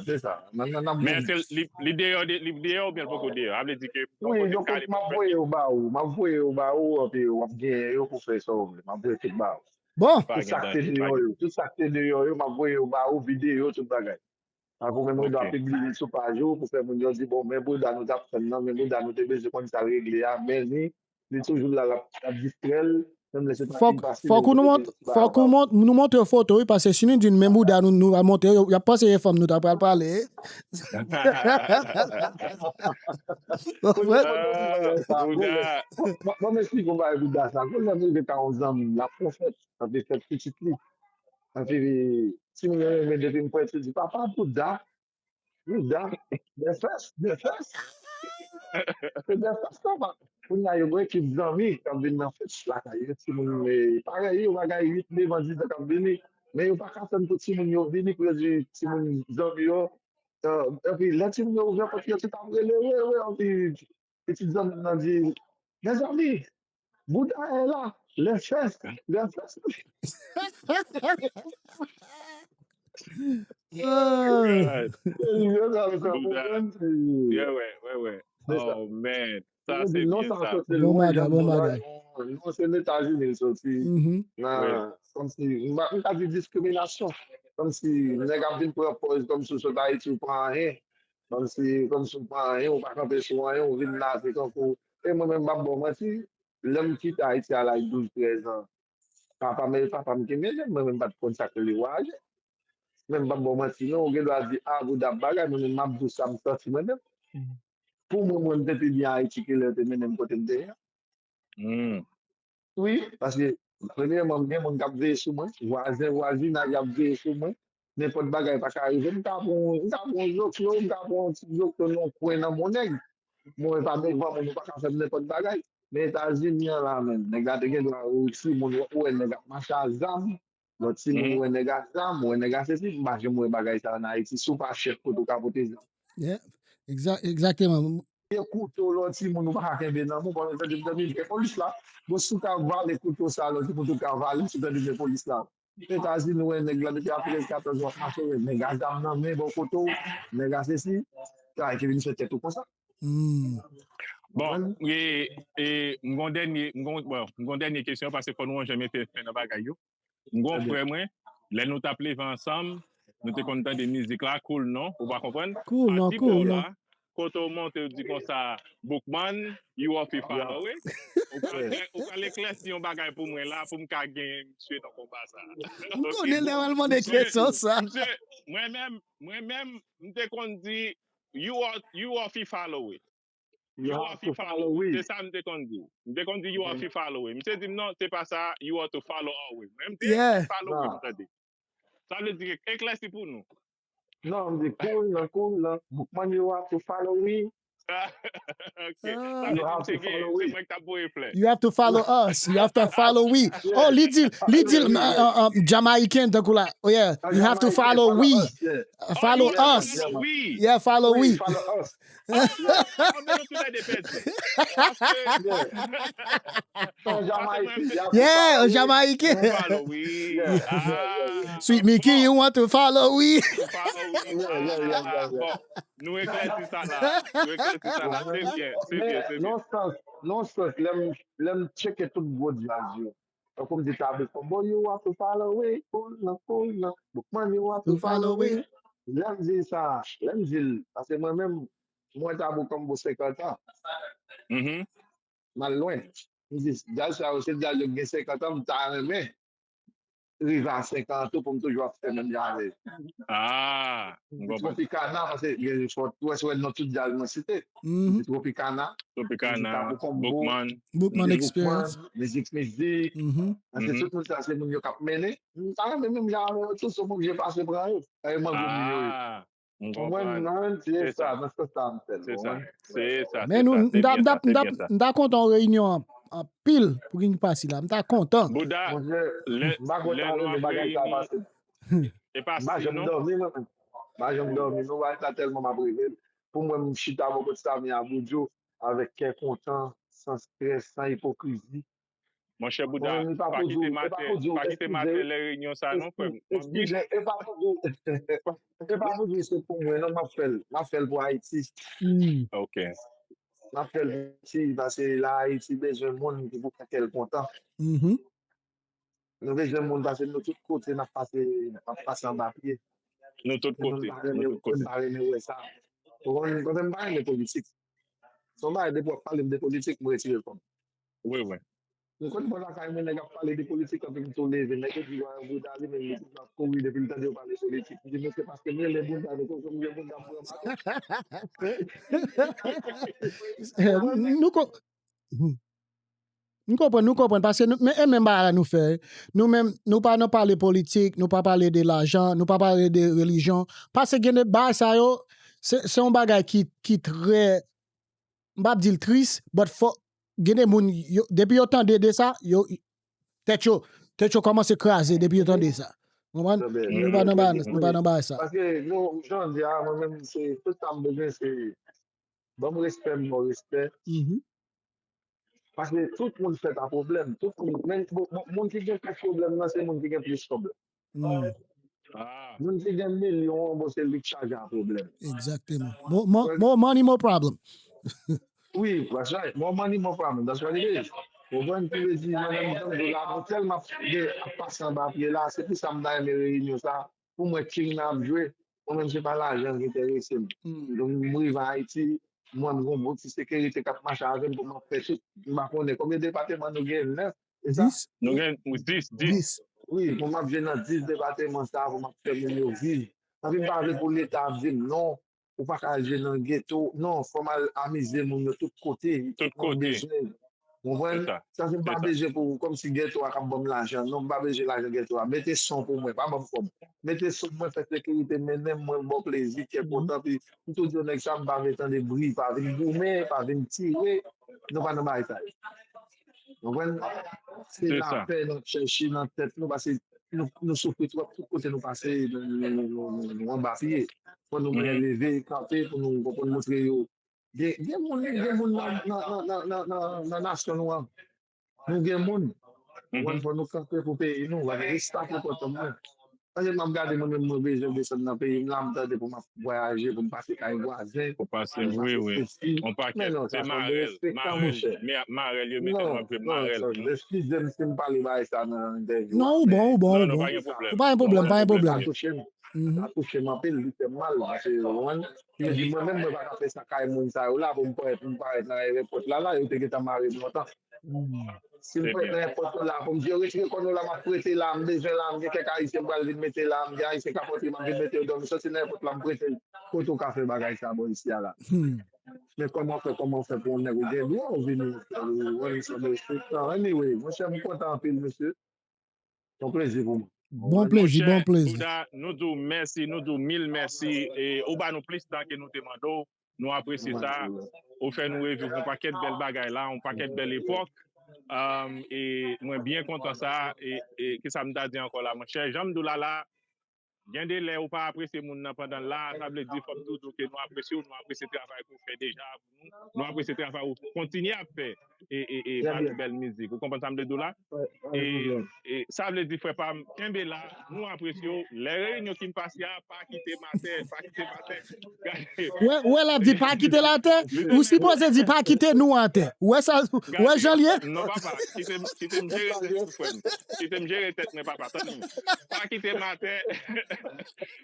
se sa. Nan, nan, nan, men èske li, li deyò, li deyò oubyen l poko deyò? Sa vle di ke wi, donk, m ap voye yo ba ou. M ap voye yo ba ou, epi w ap genyen yo pou fè sa w vle. M ap voye tout ba ou. Bon. Tout sa k te deyò yo, tout sa k te deyò yo, m ap voye yo ba ou, videyo, tout bagay. Apre ou menm ou dwa pibliye l sou paj ou pou fè moun yo di, bon, men bouda nou t ap tann nan, men bouda nou te bezwen konn sa l regle a, men li, li toujou la, l ap, l ap distrè l, menm lè se pa King Passy, fòk ou nou mont, fòk ou mont, nou montre yo foto wi, paske si nou di n men bouda nou, nou al montre yo, y ap panse se fanm nou ta pral pale. Bon, m esplike w bagay bouda sa. Kounye a m rive ka yon zanmi m, l ap pran fèt, anpi fèt pitit li. Anpi timoun yo renmen depi m pran epi di, "Papa, bouda, bouda, bèfès, bèfès." Se bèfès, papa. Kounye a, yo gen ekip zanmi k ap vin nan fèt lakay yo. Timoun, eh, parèy yo, bagay uit, nèf an, diz an k ap vini. Men yo pa ka tann pou timoun yo vini, pou yo di timoun zanmi yo. Eh, epi, lè timoun yo ouvè pòt yo, tout ap rele, "Wi, wi," anpi pitit zanmi m nan di, "Mezanmi, bouda est là." Lè fès, lè fès. God. Bouda. Yeah, ouais, ouais, ouais. Oh man. Sa se byen sa. Bon bagay, bon bagay. Non, se Etazini l soti. Nan, kòmsi, m pa, m ka di diskriminasyon. Kòmsi nèg ap vin pran pòz kòmsi w sot Ayiti, ou pa anyen. Kòmsi, kòmsi w pa anyen, ou pa kanpe sou anyen, ou vin la, se tankou. E mwen menm, m p ap ba w manti, lè m kite Ayiti a laj douz, trèz an, papa m e papa m ki mennen m, mwen menm m pa t konn sa k rele vwayaje. Men m p ap ba w manti non, ou gen dwa di, a, bouda ap bagay, mwen menm m ap di w sa m santi mwen menm. Pou mwen, mwen m te pi byen Ayiti ke lè yo te mennen m kote m te ye a. Wi, paske premyèman, m gen moun k ap veye sou mwen, vwazen, vwazinaj ap veye sou mwen. Nenpòt bagay pa ka rive m, m ka pran, m ka pran yon zoklo, m ka pran yon ti zoklo nan yon kwen nan men yon nèg. Mwen pa devan moun, ou pa ka fè m nenpòt bagay. Men Etazini an la menm, nèg la te gen dwa wè yon timoun, ou wè nèg ap mache a zam, lòt timoun wè nèg a zam, wè nèg a sesi, m pa janm wè bagay sa ann Ayiti, si w pa chèf kote w ka pote zam. Egzakteman. Gen kouto lòt timoun ou pa ka kenbe nan men w, pandan w tande m tande gen polis la, bon si w ka vale kouto sa lòt timoun tou ka vale si w tande gen polis la. Etazini, wè nèg la depi a trèz, katòz an w ap mache, wè nèg a zam nan men bò kote w, nèg a sesi, sa ki vin fè tèt ou konsa. Bon, e, e, m gon dènye, m gon, bon, m gon dènye kesyon, paske fò nou wè jan mete fen nan bagay yo. M gon frè mwen, lè nou t ap leve ansanm, nou te konn tande mizik la, Cool Non, ou pa konprann? Cool Non, Cool Non. Kote w monte, w di konsa, Boukman, you off e follow, wi. Ou pral eklèsi yon bagay pou mwen la, pou m ka gen misye nan konba sa. M konnen lè w al mande kesyon sa. Mwen menm, mwen menm, m te konn di, you off e follow, wi. You off e follow, wi. Se sa m te konn di. M te konn di, you off e follow, wi. Misye di m non, se pa sa, you off e follow, wi. Mwen m te follow, wi, m tande. Sa vle di, eklèsi pou nou. Non, m di cool nan, cool nan. Boukman, you have to follow me. Ok. Sa vle di se gen, se mwen k t ap voye flè. You have to follow us. You have to follow we. Oh, li di, li di, uh, uh, uh, Jamaican, tankou la. Oh, yeah. You have to follow we. Follow us. Yeah, follow we. Follow us. Anben nou tou lè de pèdi. Yeah, Jamaican. Sweet Mickey, you want to follow we. Bon, nou eklèsi sa la. Nou eklèsi sa la. Se byen, se byen, se byen. Non sans, non sans, lè m, lè m tcheke tout gwo djaz yo. Tankou m di Tabu Combo, you have to follow we. Cool nan, cool nan. Boukman, you have to follow we. Lè m di sa, lè m di l, paske mwen menm, mwen Tabu Combo senkant an. M al lwen. M di, djaz sa yo, se djaz yo ki gen senkant an, m ta renmen rive a senkant an tou pou m toujou ap fè menm jan avè yo. Ah, m konprann. Tropicana, paske gen fò, ou wè, se wè non tout djaz mwen site. M di Tropicana, Tropicana, Boukman. Boukman Experience. Mizik, mizik. Paske tout moun sa, se moun yo k ap mennen. M ta renmen menm jan avè yo tou, se moun je pase pran yo. E mwen gwo miyo yo. Ah, m konprann. Se sa, nan sans sa m fè l. Se sa. Se sa. Men nou, m ta, m ta, m ta, m ta kontan yon reyinyon anpil pou ki pase la. M ta kontan. Bouda, Monchè, lè, m pa kontan lè nou lè ap bagay sa reyini, pase. E pa M pa si janm non. Dòmi, mwen. M pa janm dòmi. Non, bagay sa tèlman m ap reve l. Pou mwen, m chita bò kote Sammy Aboudjo avèk kè kontan, san strès, san ipokrizi. Monchè Bouda, pa kite maten, pa kite maten lè reyinyon sa non, frè m. Eskize, e pa pou di, e pa pou di se pou mwen, non, m ap fè l. M ap fè l pou Ayiti. Ok. M ap fè l pou Ayiti, paske la Ayiti bezwen moun ki pou fè kè l kontan. Nou bezwen moun paske nou tout kote n ap pase, n ap pase anba pye. Nou tout kote. Nou tout kote. Nou pa renmen wè sa. Ou konn, mwen menm m pa renmen politik. Se yon bagay depi w ap pale m de politik, m retire kò m. Wi, wi. M konn pran lakay mwen, nèg ap pale de politik, anpi m tou leve. Nèg yo di, "Wa, Bouda li menm, li toujou ap kouri depi l tande yo pale politik." M di, "Men se paske m rele Bouda, nou konprann m gen Bouda m pran baton." Nou ko- Hmm. Nou konprann, nou konprann, paske nou, men, e menm bagay la nou fè. Nou menm, nou pa nan pale politik, nou pa pale de lajan, nou pa pale de relijyon. Paske gen de bagay sa yo, se, se yon bagay ki, ki trè, m p ap di l tris, but fò, gen de moun, yo, depi yo tande de sa, yo, tèt yo, tèt yo kòmanse kraze depi yo tande sa. Konprann? Nou pa nan bagay, nou pa nan bagay sa. Paske nou, jan di a, mwen menm, se, tout sa m bezwen, se, ban m respè, m ba w respè. Mhm. Paske tout moun fèt a pwoblèm. Tout moun, men, bon, bon, moun ki gen plis pwoblèm nan, se moun ki gen plis kòb la. Hmm. Moun ki gen milyon an, bon, se li k chaje a pwoblèm. Exactement. More, more, more money, more problem. Wi, that's right. More money, more problem. That's what it is. Ou konprann ki vle di, mwen menm, jan m di w la, mwen tèlman ap, gen, ap pase anba pye la, se pou sa m ta renmen reyinyon sa, pou mwen, king nan ap jwe, mwen menm, se pa lajan ki enterese m. Donk, m rive Ayiti, mwen, m gon bon ti sekirite k ap mache avè m pou m ap fè tout, m pa konnen konbyen depatman nou gen, nèf, e sa? Dis? Nou gen dis, dis. Dis. Wi, pou m ap jwe nan dis depatman sa, pou m ap fè moun yo viv. Anpi m pa vle pou Leta ap di m non, ou pa ka al jwe nan geto. Non, fò m al amize moun yo tout kote. Tout kote. Ou konprann? Sa se m pa bezwen pou, kòmsi geto a k ap ban m lajan. Non, m pa bezwen lajan geto a. Mete son pou mwen, pa ban m kòb. Mete son pou mwen, fè sekirite mennen m, mwen ba w plezi, kè kontan. Pi m tou di yon nèg sa, m pa vle tande bri, pa vin goumen, pa vin tire. Nou pa nan bagay sa yo. Ou konprann? Se lapè n ap chèche nan tèt nou, paske nou, nou soufri twòp, tout kote nou pase, nou, nou, nou, nou, nou anba pye. Fò nou mwen leve, kanpe pou nou, pou nou montre yo. Gen, gen moun, gen moun nan, nan, nan, nan, nan, nan, nan nasyon nou an. Nou gen moun. Ou konprann, fò nou kanpe pou peyi nou, pa gen respè pou pòt mwen. Paske m ap gade mwen menm, mwen bezwen desann nan peyi m la, m tande pou m ap vwayaje, pou m pase kay vwazen. Pou pase, wi, wi. On pakèt. Se marèl, marèl, marèl, yo mete nou ap jwe marèl. Eskize m si m pale bagay sa nan entèvyou. Non, ou bon, ou bon, ou Non, non, bon. pa gen pwoblèm. Ou pa gen pwoblèm, pa gen Sa pwoblèm. touche m. Sa touche m anpil, li fè m mal. Paske, ou konprann? Yo di mwen menm, mwen pa ka fè sa kay moun sa yo la, pou m parèt, pou m parèt nan ayewopò la, la, yo te gentan mare m lontan. Si m parèt nan ayewopò la, pou m di yo retire kò nou la, m ap prete la, m bezwen la, m gen kèk ayisyen m pral vin mete la, m gen ayisyen k ap antre, m ap vin mete yo dòmi, soti nan ayewopò la, m prete l. Kote w ka fè bagay sa bò isi a la? Men kòman w fè, kòman w fè pou yon nèg ou gen dwa ou vini, ou wè, sa derespektan. Anyway, monchè, m kontan anpil, mesye. Se yon plezi pou mwen. Bon plezi, bon plezi. Bouda, nou di w mèsi, nou di w mil mèsi. E ou ba nou plis tan ke nou te mande w. Nou apresye sa. Ou fè nou reviv yon pakèt bèl bagay la, yon pakèt bèl epòk. Um, e mwen byen kontan sa. E, e ki sa m ta di ankò la, monchè? Jan m di w la la, gen de lè ou pa apresye moun nan pandan l la, sa vle di fò m toujou ke nou apresye w, nou apresye travay ke w fè deja pou nou, nou apresye travay ou kontinye ap fè e, e, e ba nou bèl mizik. Ou konprann sa m vle di w la? E, e sa vle di, frè pa m, kenbe la, nou apresye w. Lè reyinyon ki pase a, pa kite m atè, pa kite m atè. Wè, wè l ap di pa kite l atè, ou sipoze di pa kite nou atè. Wè sa, wè jan l ye? Non, papa, kite m, kite m jere tèt mwen, frè m. Kite m jere tèt mwen, papa. Tande m. Pa kite m atè.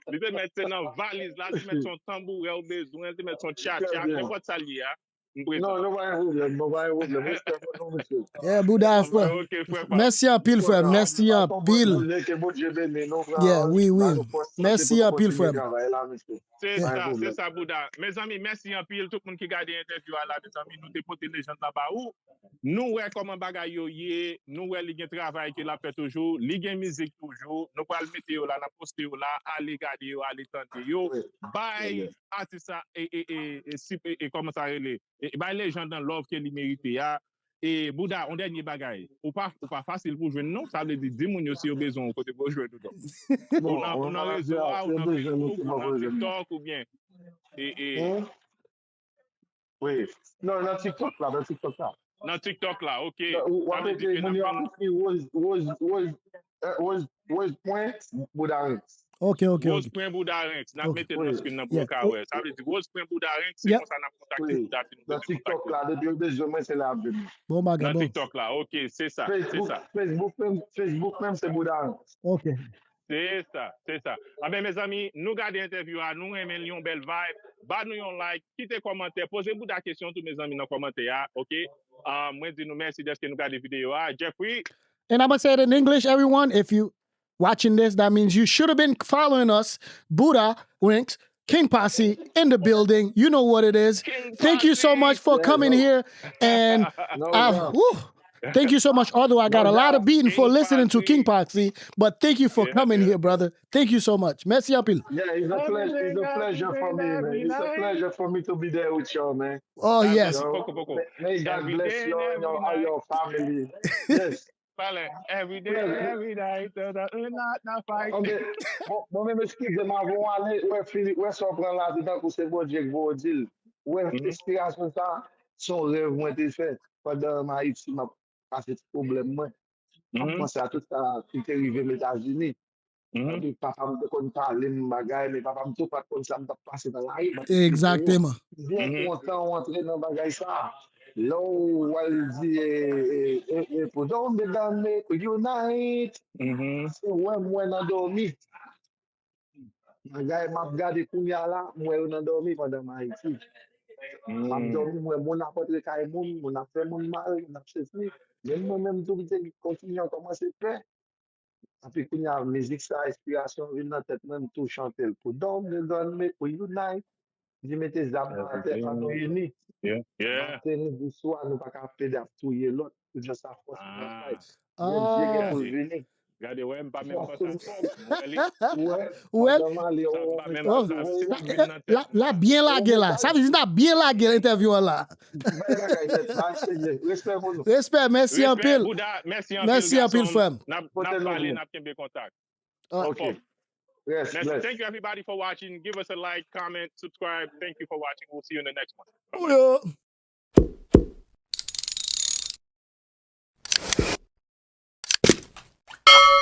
Li te mèt se nan valiz la, li te mèt se yon tanbourè ou bezwen, li te mèt se yon tchatcha, nenpòt sa l ye a. M prezan. Non, nou pa gen pwoblèm, nou pa gen pwoblèm. Respè pou nou, mesye. Yeah, Bouda, frè. Ok, frè pa. Mèsi anpil, frè. Mèsi anpil. Ke Bondye beni nou, frè. Yeah, wi, wi. Ba nou fòs, Mèsi pou anpil, kontinye frè. Travay la, mesye. Se Pa gen sa, se pwoblèm. Sa, Bouda. Mezanmi, mèsi anpil. Tout moun ki gade entèvyou a la, mezanmi, nou te pote lejann la ba ou. Nou wè kòman bagay yo ye, nou wè li gen travay ke l ap fè toujou, li gen mizik toujou. Nou pral mete yo la, n ap poste yo la, ale gade yo, ale tande yo. Bay atis sa, e, e, e, e, si- e, e, kòman sa rele? E, bay lejann nan love ke li merite a. E Bouda, yon dènye bagay. Ou pa, ou pa fasil pou jwenn non, sa vle di, di moun yo si yo bezwen w kote pou yo jwenn ou non. Ou nan, ou nan rezo a, ou nan Facebook, ou nan TikTok, oubyen. E, e, Wi. Non, nan TikTok la, nan TikTok la. Nan TikTok la, ok. W ap ete moun yo ap ekri Rose, Rose, Rose, eh, Rose, Rose pwen Bouda Ranks. Ok, ok, Rose ok. Pwen Bouda Ranks. N ap Ok. mete l nan screen nan pou yo ka wè. Sa vle di Rose Pwen Bouda Ranks, se Yeah. konsa n ap kontakte Bouda si nou Nan bezwen TikTok kontakte. La, depi yo bezwen mwen, se la ap vini. Bon bagay, Nan bon. TikTok la, ok, se sa, se Facebook, sa. Facebook menm, Facebook menm, se Bouda Ranks. Ok. Se sa, se sa. Anben, mezanmi, nou gade entèvyou a, nou renmen l, yon bèl vibe. Ba nou yon like, kite kòmantè, poze Bouda kesyon tou, mezanmi, nan kòmantè a, ok? Ah, mwen di nou mèsi dèske nou gade videyo a. Jeffrey, And I'm gonna say it in English, everyone. If you watching this, that means you should have been following us. Bouda Ranks, King Posse in the building. You know what it is. Thank you so much for coming here. And No, I, no. Whew, thank you so much. Although I got a lot of beating for King listening to Posse. King Posse, but thank you for Yeah, coming yeah. Here, brother. Thank you so much. Merci anpil. Yeah, it's a pleasure, it's a pleasure for me, man. It's a pleasure for me to be there with y'all, man. Oh, yes. Poko, poko. May God bless you and your, and your family. Yes. Pale, every day, every night, uh, uh, not, not fight. Ok. Bon, bon, men eskize m avan w ale, wè Philippe, wè sa w pran la, se tankou se Bondye k voye w di l. Wè enspirasyon sa, se yon rèv mwen te fè. pandan m Ayiti, m ap pase ti pwoblèm mwen. M ap panse a tout sa ki te rive m Etazini. Epi papa m te konn pale m bagay, men papa m tou pa t konn sa m t ap pase nan lari. Egzakteman. Byen kontan w antre nan bagay sa. Lè w al di, e, e, e, e, put down the gun, make we unite. Se wè m wè nan dòmi. Bagay m ap gade kounye a la, m wè yo nan dòmi pandan m Ayiti. M ap dòmi, m wè moun ap antre kay moun, moun ap fè moun mal, moun ap sesi. Men mwen menm tou, m te kontinye kòmanse pè. Epi kounye a, mizik sa, enspirasyon vin nan tèt mwen, m tou chante l. Put down the gun, make we unite. Di mete zam nan atè, ann nou ini. Maten, midi, swa, nou pa ka pede ap touye lòt. Se just sa fòs nou nan fay. Bondye gen pou l vini. Gade, wè, m pa menm panse ankò. M wè li. Ou wè? Pandan m ale, oh, m ap vin nan tèt mwen. La, la byen lage la. Sa vle di n ap byen lage entèvyou an la. Bèl bagay nèt, pa serye. Respè pou nou. Respè, mèsi anpil. Bouda, mèsi anpil, gason m. N ap, n ap pale, n ap kenbe kontak. Ok. Yes, yes. Thank you everybody for watching. Give us a like, comment, subscribe. Thank you for watching. We'll see you in the next one. Bye-bye.